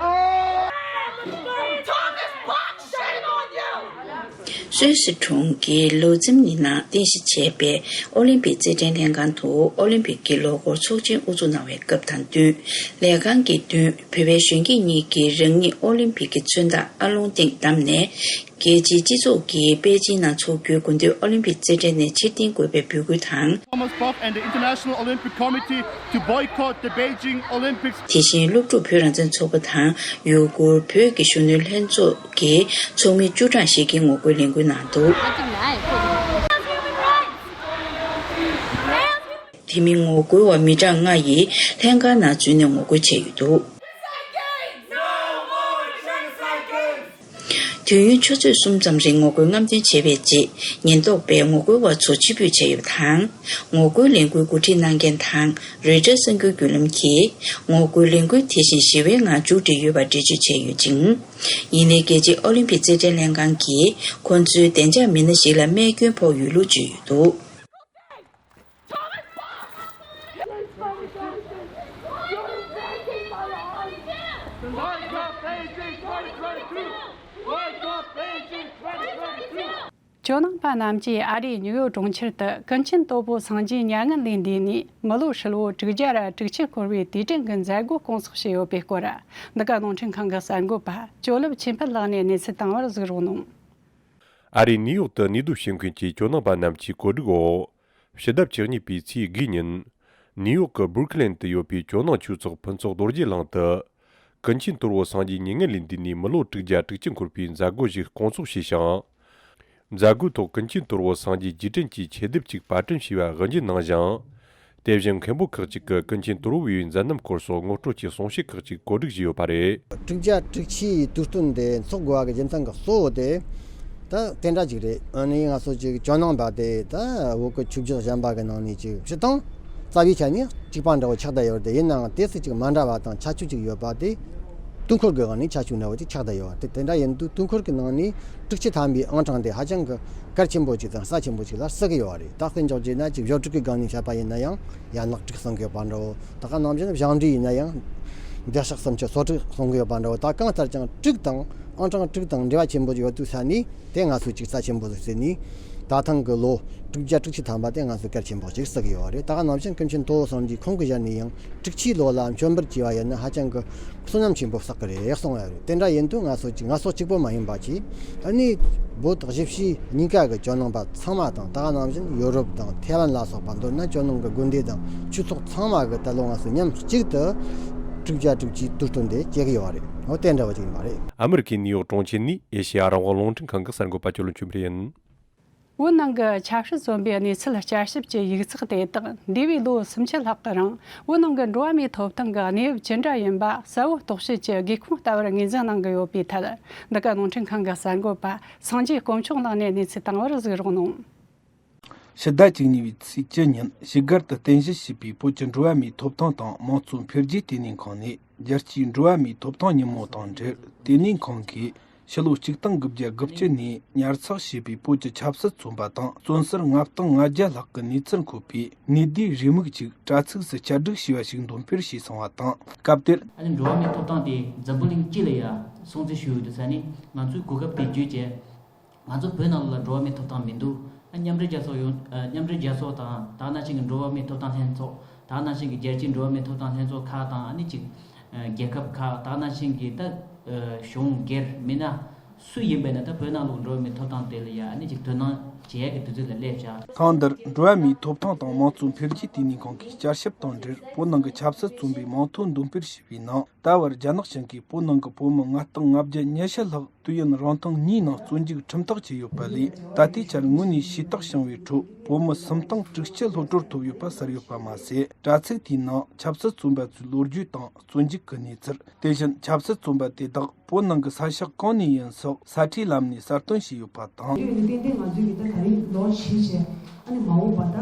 ཏོས་སི་གྲོང་གི་ལོ་ཙིམ་ནི་ནང་རྟེན་གཞི་བྱས་པའི་ཨོ་ལིམ་པིག་རྩེད་འགྲན་ལྷན་ཁང་དུ་ཨོ་ལིམ་པིག་གི་ལོ་འཁོར་ཚོགས་ཆེན་དབུ་འཛུགས་གནང་བའི་སྐབས་དང་བསྟུན། ལས་ཁང་གི་མདུན་བོད་པའི་གཞོན་སྐྱེས་གཉིས་ཀྱིས་རང་ཉིད་ཨོ་ལིམ་པིག་གི་མཚོན་རྟགས་ཨ་ལོང་སྟེང་བསྡམས་ནས། རྒྱལ་སྤྱིའི་སྤྱི་ཚོགས་ཀྱིས་པེ་ཅིན་ནང་འཚོགས་རྒྱུའི་དགུན་དུས་ཨོ་ལིམ་པིག་རྩེད་འགྲན་ནས་ཕྱིར་འཐེན་དགོས་པའི་འབོད་སྐུལ་དང་། Thomas Bach and the International Olympic Committee to boycott the Beijing Olympics. དེ་བཞིན་སློབ་ཕྲུག་བོད་རང་བཙན་ཚོགས་པ་དང་ཡུ་གུར་བོད་ཀྱི་གཞོན་ནུ་ལྷན་ཚོགས་ཀྱི་ཚོགས་མི་བཅུ་གྲངས་ཤིག་གིས་ངོ་རྒོལ་ལས་འགུལ་གནང་འདུག་དེ་མིན་ངོ་རྒོལ་བ་མི་གྲངས་ལྔ་ཡིས་ལྷན་ཁང་ནང་འཛུལ་ནས་ངོ་རྒོལ་བྱས་ཡོད་འདུག་དུས་ཡུན་ཆུ་ཚོད་གསུམ་ཙམ་རིང་ངོ་རྒོལ་རྔམ་སྟོན་བྱས་པའི་རྗེས། ཉེན་རྟོག་པས་ངོ་རྒོལ་བ་ཚོ་ཕྱིར་འབུད་བྱས་ཡོད་པ་དང་། ངོ་རྒོལ་ལས་འགུལ་འགོ་ཁྲིད་གནང་མཁན་དང་རོའི་ཊར་གསར་འགྱུར་བརྒྱུད་ལམ་གྱིས། ངོ་རྒོལ་ལས་འགུལ་དེ་བཞིན་ཞི་བའི་ངང་མཇུག་སྒྲིལ་ཡོད་པར་འགྲེལ་བརྗོད་བྱས་ཡོད་ཅིང་། ཡིན་ནའི་རྒྱལ་སྤྱིའི་ཨོ་ལིམ་པིག་རྩེད་འགྲན་ལྷན་ཁང་གིས་ཁོ་ཚོའི་བདེ་འཇགས་མི་སྣ་ཞིག་ལ་རྨས་སྐྱོན་ཕོག་ཡོད་ལུགས་བརྗོད་ཡོད་འདུག་ཇོ་ནང་པ་རྣམས་ཀྱིས་ཨ་རིའི་ཉིའུ་ཡོག་གྲོང་ཁྱེར་དུ་ཀུན་མཁྱེན་དོལ་པོ་སངས་རྒྱས་མྱ་ངན་ལས་འདས་ནས་མི་ལོ་ཧྲིལ་བོ་དྲུག་བརྒྱ་ར་དྲུག་ཅུ་འཁོར་བའི་དུས་དྲན་གྱི་མཛད་སྒོ་སྐོང་ཚོགས་བྱས་ཡོད་པའི་སྐོར། འདི་ག་རླུང་འཕྲིན་ཁང་གི་གསར་འགོད་པ་ཇོ་ལེབ་ཆོས་འཕེལ་ལགས་ནས་གནས་ཚུལ་བཏང་བར་གཟིགས་རོགས་གནང་། ཨ་རིའི་ནིའུ་ཡོག་ཏུ་གནས་སྡོད་བྱེད་མཁན་གྱི་ཇོ་ནང་པ་རྣམས་ཀྱི་གོ་སྒྲིག་འོག་ཕྱི་ཟླ་བཅུ་གཉིས་པའི་ཚེས་དགུའི་ཉིན། ནིའུ་ཡོག་གི་སྦུར་ཁི་ལིན་དུ་ཡོད་པའི་ཇོ་ནང་ཆོས་ཚོགས་ཕུན་ཚོགས་རྡོ་རྗེ་གླིང་དུ། ཀུན་མཁྱེན་དོལ་པོ་སངས་རྒྱས་མྱ་ངན་ལས་འདས་ནས་མི་ལོ་དྲུག་བརྒྱ་དྲུག་ཅུ་འཁོར་བའི་མཛད་སྒོ་ཞིག་སྐོང་ཚོགས་བྱས་ཤིང་། མཛད་སྒོའི་ཐོག་ཀུན་མཁྱེན་དོལ་པོ་སངས་རྒྱས་རྗེས་དྲན་གྱི་ཆེད་དེབ་ཅིག་པར་སྐྲུན་བྱས་པ་དབུ་འབྱེད་གནང་ཞིང་། དེ་བཞིན་མཁན་པོ་ཁག་ཅིག་གིས་ཀུན་མཁྱེན་དོལ་པོ་པའི་མཛད་རྣམ་སྐོར་སོགས་ངོ་སྤྲོད་ཀྱི་གསུང་བཤད་ཁག་ཅིག་གོ་སྒྲིག་བྱས་ཡོད་པ་རེད། དྲུག་བརྒྱ་དྲུག་ཅུའི་དུས་སྟོན་དེ་འཚོགས་དགོས་པ་གི་རྒྱུ་མཚན་གྱི་གཙོ་བོ་དེ། ད་དེ་འདྲ་ཅིག་རེད། ཨ་ནི་ང་ཚོ་ཅིག་ཇོ་ནང་པ་དེ་ད་བོད་ཀྱི་ཆོས་བརྒྱུད་གཞན་པ་གི་ནང་ནས་ཅིག་སྤྱིར་བཏང་རྩ་བའི་ཆ་ནས་གཅིག་པ་འདྲ་བོ་ཆགས་བསྡད་ཡོད་རེད་དེ། ཡིན་ནའང་དེ་སུ་ཅིག་མ་འདྲ་བ་དང་ཁྱད་ཆོས་ཅིག་ཡོད་པ་དེ། དུས་འཁོར་གྱི་སྒང་ནས་ཁྱད་ཆོས་འདྲ་བོ་ཅིག་ཆགས་བསྡད་ཡོད་རེད། དེ་འདྲ་ཡིན་དུས་དུས་འཁོར་གྱི་ནང་ནས་དྲུག་ཅུ་ཐམ་པའི་ཨང་གྲངས་དེ་ཧ་ཅང་གི་གལ་ཆེན་པོ་ཅིག་དང་རྩ་ཆེན་པོ་ཅིག་ལ་བརྩི་གི་ཡོད་རེད། ད་དཔེ་འཇོག་བྱས་ན་ཅིག་བཟོ་དྲུག་གི་སྒང་ནས་བཤད་པ་ཡིན་ན་ཡང་ཡན་ལག་དྲུག་གསུང་གི་ཡོད་པ་འདྲ་བོ། ད་ག་ནང་བཞིན་བཞེངས་འབྲས་ཡིན་ན་ཡང་བདེ་གཤེགས་སུམ་ཅུ་སོ་དྲུག་གསུང་གི་ཡོད་པ་འདྲ་བོ། ད་གང་ལྟར་ཀྱང་དྲུག་དང་ཨང་གྲངས་དྲུག་དང་འབྲེལ་བ་ཆེན་པོ་ཅིག་ཡོད་དུས་ས་ནས། དེ་ང་ཚོས་ཅིག་རྩ་ཆེན་པོ་ཟིག་བརྩིས་ནས། ད་ཐེངས་ཀྱི་ལོ་དྲུག་བརྒྱ་དྲུག་ཅུ་ཐམ་པ་དེ་ང་ཚོས་གལ་ཆེན་པོ་ཅིག་བརྩི་གི་ཡོད་རེད། ད་ག་ནང་བཞིན་ཀུན་མཁྱེན་དོལ་པོ་སངས་རྒྱས་ཁོང་གི་ཞལ་ནས་ཡང་དྲུག་ཅུའི་ལོ་ལ་མཆོད་འབུལ་བྱས་པ་ཡིན་ན་ཧ་ཅང་གི་བསོད་ནམས་ཆེན་པོ་བསགས་ཀྱི་རེད་གསུངས་ཡོད་རེད། དེ་འདྲ་ཡིན་དུས་ང་ཚོ་ཅིག་ང་ཚོ་གཅིག་པོ་མ་ཡིན་པ་ཅིག་ཨ་ནི་བོད་གཞིས་བྱེས་གཉིས་ཀ་གི་ཇོ་ནང་པ་ཚང་མ་དང་། ད་ག་ནང་བཞིན་ཡོ་རོབ་དང་ཐའེ་ཝན་ལ་སོགས་པ། མདོར་ན་ཇོ་ནང་གི་དགོན་སྡེ་དང་ཆོས་ཚོགས་ཚང་མ་གི་ད་ལོ་ང་ཚོ་མཉམ་གཅིག་ཏུ་དྲུག་བརྒྱ་དྲུག་ཅུའི་དུས་སྟོན་དེ་བྱེད་ཀྱི་ཡོད་རེད། འོ་དེ་འདྲ་བ་ཅིག་ཡིན་པ་རེད། ཨ་མི་རི་ཀའི་ནིའུ་ཡོག་གྲོང་ཁྱེར་ནས་ཨེ་ཤེ་ཡ་རང་དབང་རླུང་འཕྲིན་ཁང་གི་གསར་འགོད་པ་ཇོ་ལོན་ཆོས་འཕེལ་ཡིན། བོད་ནང་གི་ཆབ་སྲིད་བཙོན་པའི་གནས་ཚུལ་བསྐྱར་ཞིབ་ཀྱི་ཡིག་ཚགས་དེ་དག་འདས་པའི་ལོ་སུམ་ཅུ་ལྷག་གི་རིང་བོད་ནང་གི་འགྲོ་བ་མིའི་ཐོབ་ཐང་གི་གནས་བབ་ཇི་འདྲ་ཡིན་པ་གསལ་བོ་རྟོག་དཔྱོད་ཀྱི་སྒེའུ་ཁུང་ལྟ་བུར་ངོས་འཛིན་གནང་གི་ཡོད་པའི་ཐད། འདི་ག་རླུང་འཕྲིན་ཁང་གི་གསར་འགོད་པ་སངས་རྒྱས་དཀོན་མཆོག་ལགས་ནས་གནས་ཚུལ་བཏང་བར་གཟིགས་རོགས་གནང་། ཕྱི་ཟླ་བཅུ་གཉིས་པའི་ཚེས་བཅུ་ཉིན་ཞིག་སྒར་དུ་རྟེན་གཞི་བྱས་པའི་བོད་ཀྱི་འགྲོ་བ་མིའི་ཐོབ་ཐང་དང་དམངས་གཙོ་འཕེལ་རྒྱས་ལྟེ་གནས་ཁང་ནས། རྒྱལ་སྤྱིའི་འགྲོ་བ་མིའི་ཐོབ་ཐང་ཉིན་མོ་དང་འབྲེལ། ལྟེ་གནས་ཁང་གིས་ཕྱི་ལོ་ཆིག་སྟོང་དགུ་བརྒྱ་དགུ་བཅུ་ནས་ཉར་ཚགས་བྱས་པའི་བོད་ཀྱི་ཆབ་སྲིད་བཙོན་པ་དང་བཙོན་ཟུར་ལྔ་སྟོང་ལྔ་བརྒྱ་ལྷག་གི་གནས་ཚུལ་འཁོད་པའི་གནས་བསྡུས་རེའུ་མིག་ཅིག་དྲ་ཚིགས་སུ་ཁྱབ་བསྒྲིགས་བྱས་པ་ཞིག་འདོན་སྤེལ་བྱས་སོང་བ་དང་། སྐབས་དེར། ཨ་ནི་འགྲོ་བ་མིའི་ཐོབ་ཐང་དེ་འཛམ་བུ་གླིང་སྤྱི་ལ་ཡ་སྲུང་བརྩི་ཞུ་ཡོད་དུས་ས་ནས། ང་ཚོས་གོ་སྐབས་དེ་བརྒྱུད་བྱས། ང་ཚོ་བོད་ནང་ལ་འགྲོ་བ་མིའི་ཐོབ་ཐང་མི་འདུག་ཨ། མཉམ་འབྲེལ་རྒྱལ་ཚོགས་ཡོང་། ཨ། མཉམ་འབྲེལ་རྒྱལ་ཚོགས་དང་། ད་ག་ནང་བཞིན་གྱི་འགྲོ་བ་མིའི་ཐོབ་ཐང་ལྷན་ཚོགས། ད་ག་ནང་བཞིན་གྱི་རྒྱལ་སྤྱིའི་འགྲོ་བ་མིའི་ཐོབ་ཐང་ལྷན་ཚོགས་ཁག་དང་། ཨ་ནི་ཅིག་ཨ། རྒྱལ་ཁབ་ཁག། ད་ག་ནང་བཞིན་གྱི་ད། ཨ། གཞུང་སྒེར་མིན་ན་སུ་ཡིན་པ་ཡིན་ན། ད་བོད་ནང་ལོགས་འགྲོ་བ་མིའི་ཐོབ་ཐང་དེ་ལ་ཡ། ཨ་ནི་ཅིག་དོ་སྣང་བྱེད་ཡ་གི་དུས་ཚོད་ལ་སླེབས་བཞག་ཐེངས་འདིར་འགྲོ་བ་མིའི་ཐོབ་ཐང་དང་དམངས་གཙོ་འཕེལ་རྒྱས་ལྟེ་གནས་ཁང་གིས་བསྐྱར་ཞིབ་དང་འབྲེལ། བོད་ནང་གི་ཆབ་སྲིད་བཙོན་པའི་མིང་ཐོ་འདོན་སྤེལ་བྱས་པའི་ནང་། ད་བར་རྒྱ་ནག་གཞུང་གིས་བོད་ནང་གི་བོད་མི་ལྔ་སྟོང་ལྔ་བརྒྱ་ཉི་ཤུ་ལྷག་དུས་ཡུན་རིང་ཐུང་གཉིས་ནང་བཙོན་འཇུག་ཁྲིམས་ཐག་བཅད་ཡོད་པ་ལས། ད་ལྟའི་ཆར་དངོས་གནས་ཤེས་རྟོགས་བྱུང་བའི་ཁྲོད་བོད་མི་སུམ་སྟོང་དྲུག་ཅུ་གློད་གྲོལ་ཐོབ་ཡོད་པ་གསལ་ཡོད་པ་མ་ཟད། དྲ་ཚིགས་དེའི་ནང་ཆབ་སྲིད་བཙོན་པ་ཚོའི་ལོ་རྒྱུས་དང་བཙོན་འཇུག་གི་གནས་ཚུལ། དེ་བཞིན་ཆབ་སྲིད་བཙོན་པ་དེ་དག་བོད་ནང་གི་ས་ཕྱོགས་གང་ནས་ཡིན་སོགས་ས་ཁྲའི་ལམ་ནས་གསལ་སྟོན་བྱས་ཡོད་པ་དང་། དེ་ཡིན་ཏན་ཏན་ང་ཚོས་ཀྱི་ད་ད་རེས་ལོ་ཕྱིན་བྱས། ཨ་ནི་མ་འོངས་པ་ད།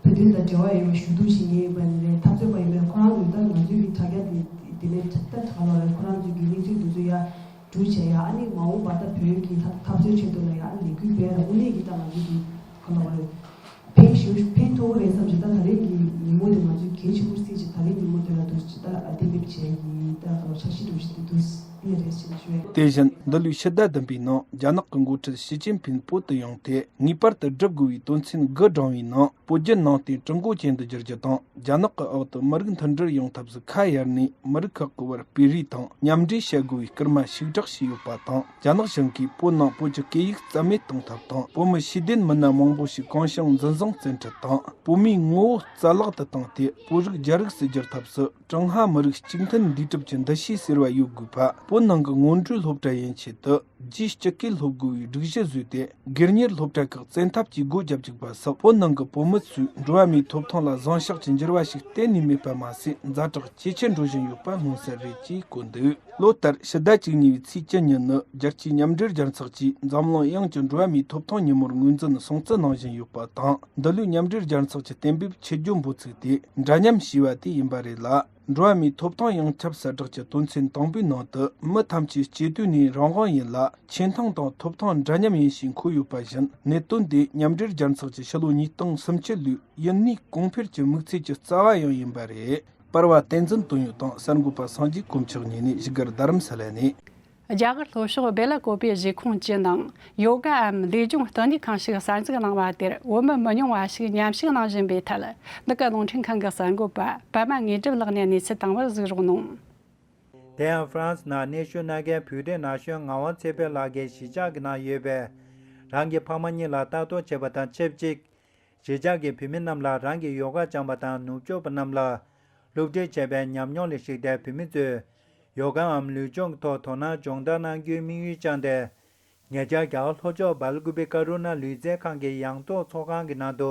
བོད་དོན་དང་འབྲེལ་བ་ཡོད་པའི་ཞུ་གཏུག་བྱེད་མཁན་ཡིན་པ་ནི་རེད། འཐབ་རྩོད་པ་ཡིན་པའི་ཁོ་རང་ཚོས་ད་ང་ཚོའི་གི་དྲ་རྒྱ་དེ་དེ་ནས་ད་ག་ལ་རེད། ཁོ་རང་ཚོའི་གི་གནས་ཚུལ་དེ་ཚོ་ཡར་སྒྲུག་བྱས་ཡ། ཨ་ནི་མ་འོངས་པ་ད་བོད་ཀྱི་འཐབ་འཐབ་རྩོད་ཆེད་དུ་ལ་ཡ་ཨ་ནི་ལས་འགུལ་སྤེལ་ར་དངོས་གནས་ཀྱི་ད་ང་ཚོའི་གི་ག་ལ་རེད། ཕན་ཞིག་ཕན་ཐོགས་རེད་བསམ་བྱས། ད་ད་རེས་ཀྱི་ཉིན་མོ་དེ་ང་ཚོས་གལ་ཆེན་པོ་བརྩིས་བྱས། ད་རེས་ཉིན་མོ་དེ་ལ་འདུག་ཅིག་ད་ཨ་དེ་མི་ བྱས་ནས་ད་ལྟ་འཆར་གཞི་འགྲོ་བཞིན་དུ་འདུག་ཡོད་རེད་ཅེས་ཞུ། དེ་བཞིན་འདི་ལོའི་ཕྱི་ཟླ་བདུན་པའི་ནང་རྒྱ་ནག་གི་འགོ་ཁྲིད་ཞི་ཅིན་ཕིང་བོད་དུ་ཡོང་སྟེ་ངེས་པར་དུ་བསྒྲུབ་དགོས་པའི་དོན་ཚན་དགུ་བགྲངས་པའི་ནང་བོད་བརྒྱུད་ནང་བསྟན་ཀྲུང་གོ་ཅན་དུ་བསྒྱུར་རྒྱུ་དང་། རྒྱ་ནག་གི་འོག་ཏུ་མི་རིགས་མཐུན་སྒྲིལ་ཡོང་ཐབས་སུ་ཁ་གཡར་ནས་མི་རིགས་ཁག་གི་བར་སྤེལ་རེས་དང་མཉམ་འབྲེལ་བྱ་དགོས་པའི་སྐུལ་མ་ཞིག་དྲག་བྱས་ཡོད་པ་དང་། རྒྱ་ནག་གཞུང་གིས་བོད་ནང་བོད་ཀྱི་སྐད་ཡིག་རྩ་མེད་གཏོང་ཐབས་དང་། བོད་མི་ཤེས་ལྡན་མི་སྣ་མང་པོ་ཞིག་གང་བྱུང་འཛིན་བཟུང་བཙན་ཁྲིད་དང་། བོད་མིའི་ངོ་བོ་རྩ་བརླག་ཏུ་བཏང་སྟེ་བོད་རིགས་རྒྱ་རིགས་སུ་བསྒྱུར་ཐབས་སུ་ཀྲུང་ཧྭ་མི་རིགས་གཅིག་མཐུན་འདུས་གྲུབ་ཀྱི་འདུ་ཤེས་ཟེར་བ་ཡོད་དགོས་པ། བོད་ནང་གི་སྔོན་འགྲོའི་སློབ་གྲྭ་ཡན་ཆད་དུ་རྒྱའི་སྤྱི་སྐད་སློབ་དགོས་པའི་སྒྲིག་གཞི་བཟོས་ཏེ། སྒེར་གཉེར་སློབ་གྲྭ་ཁག་བཙན་ཐབས་ཀྱིས་སྒོ་བརྒྱབ་བཅུག་པ་སོགས་བོད་ནང་གི་བོད་མི་ཚོས་འགྲོ་བ་མིའི་ཐོབ་ཐང་ལ་བཟང་ཕྱོགས་ཀྱི་འགྱུར་བ་ཞིག་གཏན་ནས་མེད་པ་མ་ཟད། ཛ་དྲག་ཇེ་ཆེར་འགྲོ་བཞིན་ཡོད་པ་མངོན་གསལ་རེད་ཅེས་བཀོད་འདུག་ལོ་ལྟར་ཕྱི་ཟླ་བཅུ་གཉིས་པའི་ཚེས་བཅུ་ཉིན་ནི་རྒྱལ་སྤྱིའི་མཉམ་འབྲེལ་རྒྱལ་ཚོགས་ཀྱིས་འཛམ་གླིང་ཡོངས་ཀྱི་འགྲོ་བ་མིའི་ཐོབ་ཐང་ཉིན་མོར་ངོས་འཛིན་སྲུང་བརྩི་གནང་བཞིན་ཡོད་པ་དང་། འདི་ལོའི་མཉམ་འབྲེལ་རྒྱལ་ཚོགས་ཀྱི་གཏན་འབེབས་ཆེད་བརྗོད་འབོད་ཚིག་དེ་འདྲ་མཉམ་ཞེས་པ་དེ་ཡིན་པ་རེད་ལ། འགྲོ་བ་མིའི་ཐོབ་ཐང་ཡོངས་ཁྱབ་གསལ་བསྒྲགས་ཀྱི་དོན་ཚན་དང་པོའི་ནང་དུ། མི་ཐམས་ཅད་སྐྱེ་དུས་ནས་རང་དབང་ཡིན་ལ། ཆེ་མཐོང་དང་ཐོབ་ཐང་འདྲ་མཉམ་ཡིན་ཞེས་འཁོད་ཡོད་པ་བཞིན། གནད་དོན་དེ་མཉམ་འབྲེལ་རྒྱལ་ཚོགས་ཀྱི་ཕྱི་ལོ་ཉིས་སྟོང་སུམ་ཅུ་ལོའི་ཡུན་གནས་གོང་འཕེལ་གྱི་དམིགས་ཚད་ཀྱི་རྩ་བ་ཡང་ཡིན་པ་རེད། པར་བ་བསྟན་འཛིན་དོན་ཡོད་དང་གསར་འགོད་པ་སངས་རྒྱས་དཀོན་མཆོག་གཉིས་ནས། བཞུགས་སྒར་རྡ་རམ་ས་ལ་ནས། རྒྱ་གར་ལྷོ་ཕྱོགས་བེ་ལ་ཀོ་པའི་གཞིས་ཁོངས་ཀྱི་ནང་ཡོ་གའམ་ལུས་སྦྱོང་བསྟི་གནས་ཁང་ཞིག་གསར་འཛུགས་གནང་བ་དེར་བོད་མི་མི་ཉུང་བ་ཞིག་མཉམ་ཞུགས་གནང་བཞིན་པའི་ཐད། འདི་ག་རླུང་འཕྲིན་ཁང་གི་གསར་འགོད་པ་པད་མ་དངོས་གྲུབ་ལགས་ནས་གནས་ཚུལ་བཏང་བར་གཟིགས་རོགས་གནང་། དེ་ཡང་ཧྥ་རན་སི་ནང་གནས་བཞུགས་གནང་མཁན་བོད་རིགས་ན་གཞོན་ངག་དབང་ཚེ་འཕེལ་ལགས་ཀྱིས་གཞིས་ཆགས་ཀྱི་ནང་ཡོད་པའི་རང་གི་ཕ་མ་གཉིས་ལ་ལྟ་རྟོག་བྱེད་པ་དང་ཆབས་ཅིག་གཞིས་ཆགས་ཀྱི་བུད་མེད་རྣམས་ལ་རང་གི་ཡོ་ག་སྦྱངས་པ་དང་ནུབ་ཕྱོགས་པ་རྣམས་ལ་སློབ་ཁྲིད་བྱས་པའི་ཉམས་མྱོང་ལ་གཞིགས་ཏེ། བུད་མེད་ཚོས་ཡོ་གའམ་ལུས་སྦྱོང་གི་ཐོག་དོ་སྣང་སྦྱོང་བརྡར་གནང་རྒྱུའི་དམིགས་ཡུལ་བཅངས་ཏེ། ཉེ་ཆར་རྒྱ་གར་ལྷོ་ཕྱོགས་སྦལ་ཀུ་པེ་ཀ་རུ་ན་ལུས་རྩལ་ཁང་གི་ཡང་ཐོག་ཚོགས་ཁང་གི་ནང་དུ་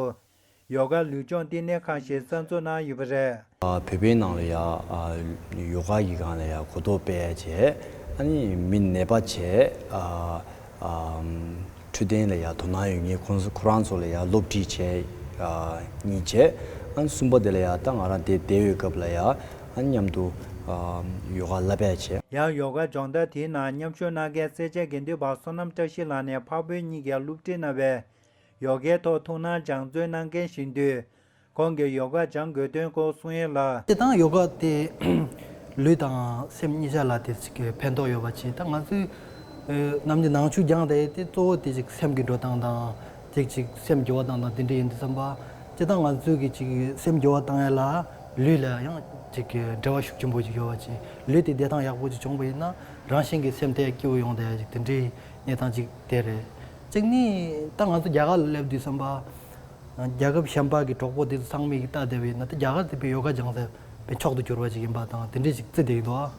ཡོ་ག་ལུས་སྦྱོང་བསྟི་གནས་ཁང་ཞིག་གསར་འཛུགས་གནང་ཡོད་པ་རེད། ཨ། བོད་པའི་ནང་ལ་ཡ། ཨ། ཡོ་ག་གི་སྒང་ལ་ཡ་གོ་རྟོགས་སྤེལ་བྱས། ཨ་ནི་མི་ནད་པ་བྱས། ཨ། ཨ། འཕྲོད་བསྟེན་ལ་ཡ་དོ་སྣང་ཡོད་མཁན་ཁོང་ཚོ་ཁོ་རང་ཚོ་ལ་ཡ་སློབ་ཁྲིད་བྱས། ཨ། གཉིས་བྱས། ཨ་ནི་གསུམ་པ་དེ་ལ་ཡ་ད་ང་རང་དེ་བསྡད་ཡོད་སྐབས་ལ་ཡ། ཨ་ནི་མཉམ་དུ། ཨ། ཡོ་ག་བསླབ་པ་བྱས། ཡང་ཡོ་ག་སྦྱོང་བརྡར་དེའི་ནང་མཉམ་ཞུགས་གནང་མཁན་སེར་བྱེས་དགེ་འདུན་པ་བསོད་ནམས་བཀྲ་ཤིས་ལགས་ནས་འཕགས་བོད་གཉིས་ཀྱིས་སློབ་ཁྲིད་གནང་བའི་ཡོ་གའི་ཐོག་ཐུགས་སྣང་སྦྱང་བརྩོན་གནང་མཁན་ཞིག་ཡིན་དུས། ཁོང་གིས་ཡོ་ག་སྦྱང་དགོས་དོན་སྐོར་གསུང་ཡས་ལ། སྤྱིར་བཏང་ཡོ་ག་དེ་ལུས་དང་སེམས་གཉིས་ཆ་ལ་དེ་ཅིག་གི་ཕན་ཐོགས་ཡོད་པ་ཅིག་ད་ང་ཚོས་ནམ་རྒྱུན་ནང་ཆོས་སྦྱངས་དེ་དེ་གཙོ་བོ་དེ་ཅིག་སེམས་ཀྱི་འགྲོ་སྟངས་དང་དེ་ཅིག་སེམས་འགྱུར་བ་བཏང་སྟངས་དེ་འདྲ་ཡིན་དུས་ཙམ་པ། སྤྱིར་བཏང་ང་ཚོས་ཀྱི་ཅིག་སེམས་འགྱུར་བ་བཏང་ཡས་ལ་ལུས་ལ་ཡང་ཅིག་གི་འབྲེལ་བ་ཤུགས་ཆེན་པོ་ཅིག་ཡོད་པ་ཅིག་ལུས་དེ་བདེ་ཐང་ཡག་པོ་ཅིག་བྱུང་བ་ཡིན་ན་རང་བཞིན་གྱི་སེམས་དེ་སྐྱིད་པོ་ཡོང་དེ་ཅིག་དེ་འདྲའི་གནས་སྟངས་ཅིག་དེ་རེད། གཅིག་ནི་ད་ང་ཚོ་རྒྱ་གར་ལ་སླེབས་དུས་ཙམ་པ། རྒྱལ་ཁབ་གཞན་པ་གི་གྲོགས་པོ་དེ་ཚོ་ཚང་མས་ཀྱི་ལྟ་བསྡད་པ་ཡིན་ན་ད་རྒྱ་གར་དེ་དཔེ་ཡོ་ག་སྦྱང་ས་དཔེ་མཆོག་ཏུ་གྱུར་པ་ཅིག་ཡིན་པ་དང་དེ་འདྲས་ཅིག་བརྩི་བསྡད་ཀྱི་འདུག་ཨ།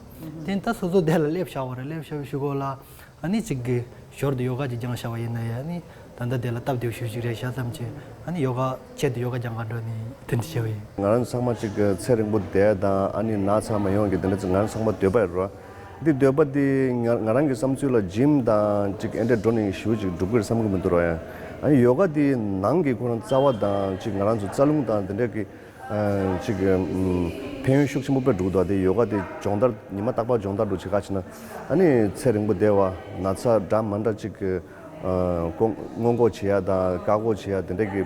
དེ་ནི་ད་སོ་སོ་དེ་ལ་སླེབས་བཞག་པ་རེད། སླེབས་བཞག་པའི་གཞུག་གུ་ལ་ཨ་ནི་ཅིག་གི་ཞོར་དུ་ཡོ་ག་ཅིག་སྦྱངས་བཞག་པ་ཡིན་ན་ཡང་ཨ་ནི་ད་ལྟ་དེ་ལ་སྟབས་བདེ་པོ་ཞེ་པོ་ཅིག་རེད་ཤག་བསམ་བྱས་ཨ་ནི་ཡོ་ག་ཆེད་དུ་ཡོ་ག་སྦྱང་གར་འགྲོ་ནས་དེ་འདྲ་བྱས་པ་ཡིན། ང་རང་ཚང་མ་ཅིག་གི་ཚེ་རིང་པོ་བསྡད་དང་ཨ་ནི་ན་ཚ་མ་ཡོང་གི་དེ་འདྲ་ཅིག་ང་རང་ཚང་མ་འདོད་པ་ཡོད་རེད། འདི་འདོད་པ་འདི་ང་ང་རང་གི་བསམ་ཚུལ་ལ་ཇིམ་དང་ཅིག་ཨེ་འདྲ་འགྲོ་ནས་ཞུ་ཅིག་འགྲུབ་གི་རེད་བསམ་གི་མི་འདུག་ར། ཡང་ཨ་ནི་ཡོ་ག་འདི་ནང་གི་ཁོ་རང་རྩ་བ་དང་ཅིག་ང་རང་ཚོ་རྩ་རླུང་དང་འདི་འདྲ་གི་ཨ་ཅིག་ཨམ་ཕན་ཡོན་ཤུགས་ཆེན་པོ་དཔེ་འགྲོ་གི་འདུག་འདི་ཡོ་ག་འདི་སྦྱོང་བརྡར་ཉི་མ་རྟག་པར་སྦྱོང་བརྡར་འགྲོ་བྱེད་ཁ་ཕྱིན་ན་ཨ་ནི་ཚེ་རིང་པོ་བསྡད་པ་ན་ཚ་འདྲ་མ་འདྲ་ཅིག་གི་ཨ་སྔོན་འགོག་བྱེད་ཡ་དང་བཀག་འགོག་བྱེད་ཡ་དེ་འདྲ་གི་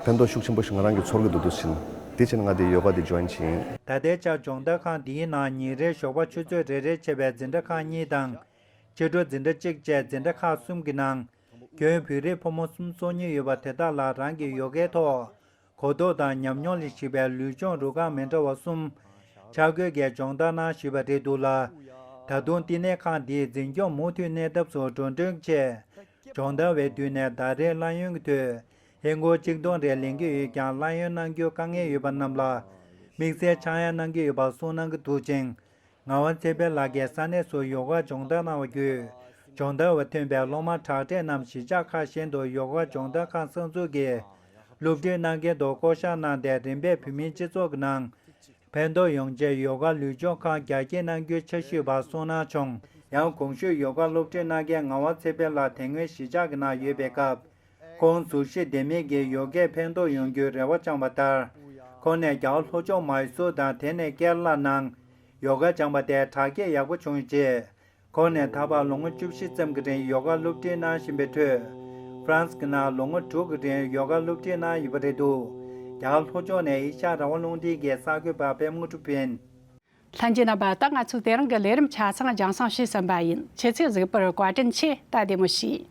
ཕན་ཐོགས་ཤུགས་ཆེན་པོ་ཞིག་ང་རང་གིས་ཚོར་གི་འདུག་འདུག་ཕྱིན་དེ་ཕྱིན་ང་འདི་ཡོ་ག་འདི་ཇོ་ཡིན་ཕྱིན། ད་ལྟའི་ཆར་སྦྱོང་བརྡར་ཁང་འདིའི་ནང་ཉིན་རེར་ཞོགས་པ་ཆུ་ཚོད་རེ་རེ་བྱས་པའི་འཛིན་གྲྭ་ཁག་གཉིས་དང་། ཕྱི་དྲོ་འཛིན་གྲྭ་གཅིག་བཅས་འཛིན་གྲྭ་ཁག་གསུམ་གྱི་ནང་། ཁྱོན་བོད་རིགས་ཕོ་མོ་སུམ་ཅུ་སོ་གཉིས་ཡོད་པ་དེ་དག་ལ་རང་གི་ཡོ་གའི་ཐོག་གོ་རྟོགས་དང་ཉམས་མྱོང་ལ་གཞིགས་པའི་ལུས་སྦྱོང་རུ་ཁག་མི་འདྲ་བ་གསུམ་འཆར་འགོད་ཀྱིས་སྦྱོང་བརྡར་གནང་ཞུས་པ་རེད་འདུག་ལ། ད་དུང་བསྟི་གནས་ཁང་འདིའི་འཛིན་སྐྱོང་མུ་མཐུད་གནས་ཐབས་སུ་འགྲོ་གྲོན་ཆེད། སྦྱོང་བརྡར་བའི་མདུན་ནས་ཟླ་རེའི་གླ་ཡོན་གྱི་དོད་ཧིན་སྒོར་གཅིག་སྟོང་རེ་ལེན་གྱི་ཡོད་ཀྱང་། གླ་ཡོན་གནང་རྒྱུར་དཀའ་ངལ་ཡོད་པ་རྣམས་ལ་དམིགས་བསལ་ཆག་ཡང་གནང་གི་ཡོད་པ་གསུངས་གནང་གི་འདུག་ཅིང་། ངག་དབང་ཚེ་འཕེལ་ལགས་ཀྱིས་ས་གནས་སུ་ཡོ་ག་སྦྱོང་བརྡར་གནང་བ་བརྒྱུད། སྦྱོང་བརྡར་བ་ཐོན་པའི་སློབ་མ་དྲག་གྲས་རྣམས་གཞིས་ཆགས་ཁག་གཞན་དུ་ཡོ་ག་སྦྱོང་བརྡར་ཁང་གསར་འཛུགས་ཀྱིས་སློབ་ཁྲིད་གནང་མཁན་དུ་བསྐོ་བཞག་གནང་སྟེ། རིམ་པས་བོད་མིའི་སྤྱི་ཚོགས་ཀྱི་ནང་ཕན་ཐོགས་ཡོང་ཆེད་ཡོ་ག་ལུས་སྦྱོང་ཁང་རྒྱ་སྐྱེད་གནང་རྒྱུའི་འཆར་གཞིའི་བར་སོང་གནང་བྱུང་། ཡང་གོང་ཞུས་ཡོ་ག་སློབ་ཁྲིད་གནང་མཁན་ངག་དབང་ཚེ་འཕེལ་ལགས་དེ་སྔོན་གཞིས་ཆགས་ཀྱི་ནང་ཡོད་པའི་སྐབས། ཁོང་གཟུགས་གཞི་ལྡན་མིན་གྱི་ཡོ་གས་ཕན་ཐོགས་ཡོང་རྒྱུའི་རེ་བ་བཅངས་པ་ལྟར། ཁོང་ནས་རྒྱ་གར་ལྷོ་ཕྱོགས་མཱི་སུར་དང་དེ་ནས་ཀེ་ར་ལ་ནང་ཡོ་ག་སྦྱངས་པ་དེ་དྲག་སྐྱེད་ཡག་པོ་བྱུང་རྗེས། ཁོང་ནས་ད་བར་ལོ་ངོ་བཅུ་བཞི་ཙམ་གྱི་རིང་ཡོ་ག་སློབ་ཁྲིད་གནང་བཞིན་པའི་ཁྲོད། ཧྥ་རན་སི་གི་ནང་ལོ་ངོ་དྲུག་གི་རིང་ཡོ་ག་སློབ་ཁྲིད་གནང་ཡོད་པ་རེད་འདུག་རྒྱ་གར་ལྷོ་ཕྱོགས་ནས་ཨེ་ཤ་ཡ་རང་དབང་རླུང་འཕྲིན་གྱི་གསར་འགོད་པ་པད་མ་དངོས་གྲུབ་ཡིན། ལྷན་རྒྱས་རྣམ་པ། ད་ང་ཚོས་དེ་རིང་གི་ལས་རིམ་ཆ་ཚང་རྒྱང་སྲིང་བྱས་ཟིན་པ་ཡིན། ཁྱེད་ཚོས་གཟིགས་པར་བཀའ་དྲིན་ཆེ། ད་བདེ་མོ་བྱོས།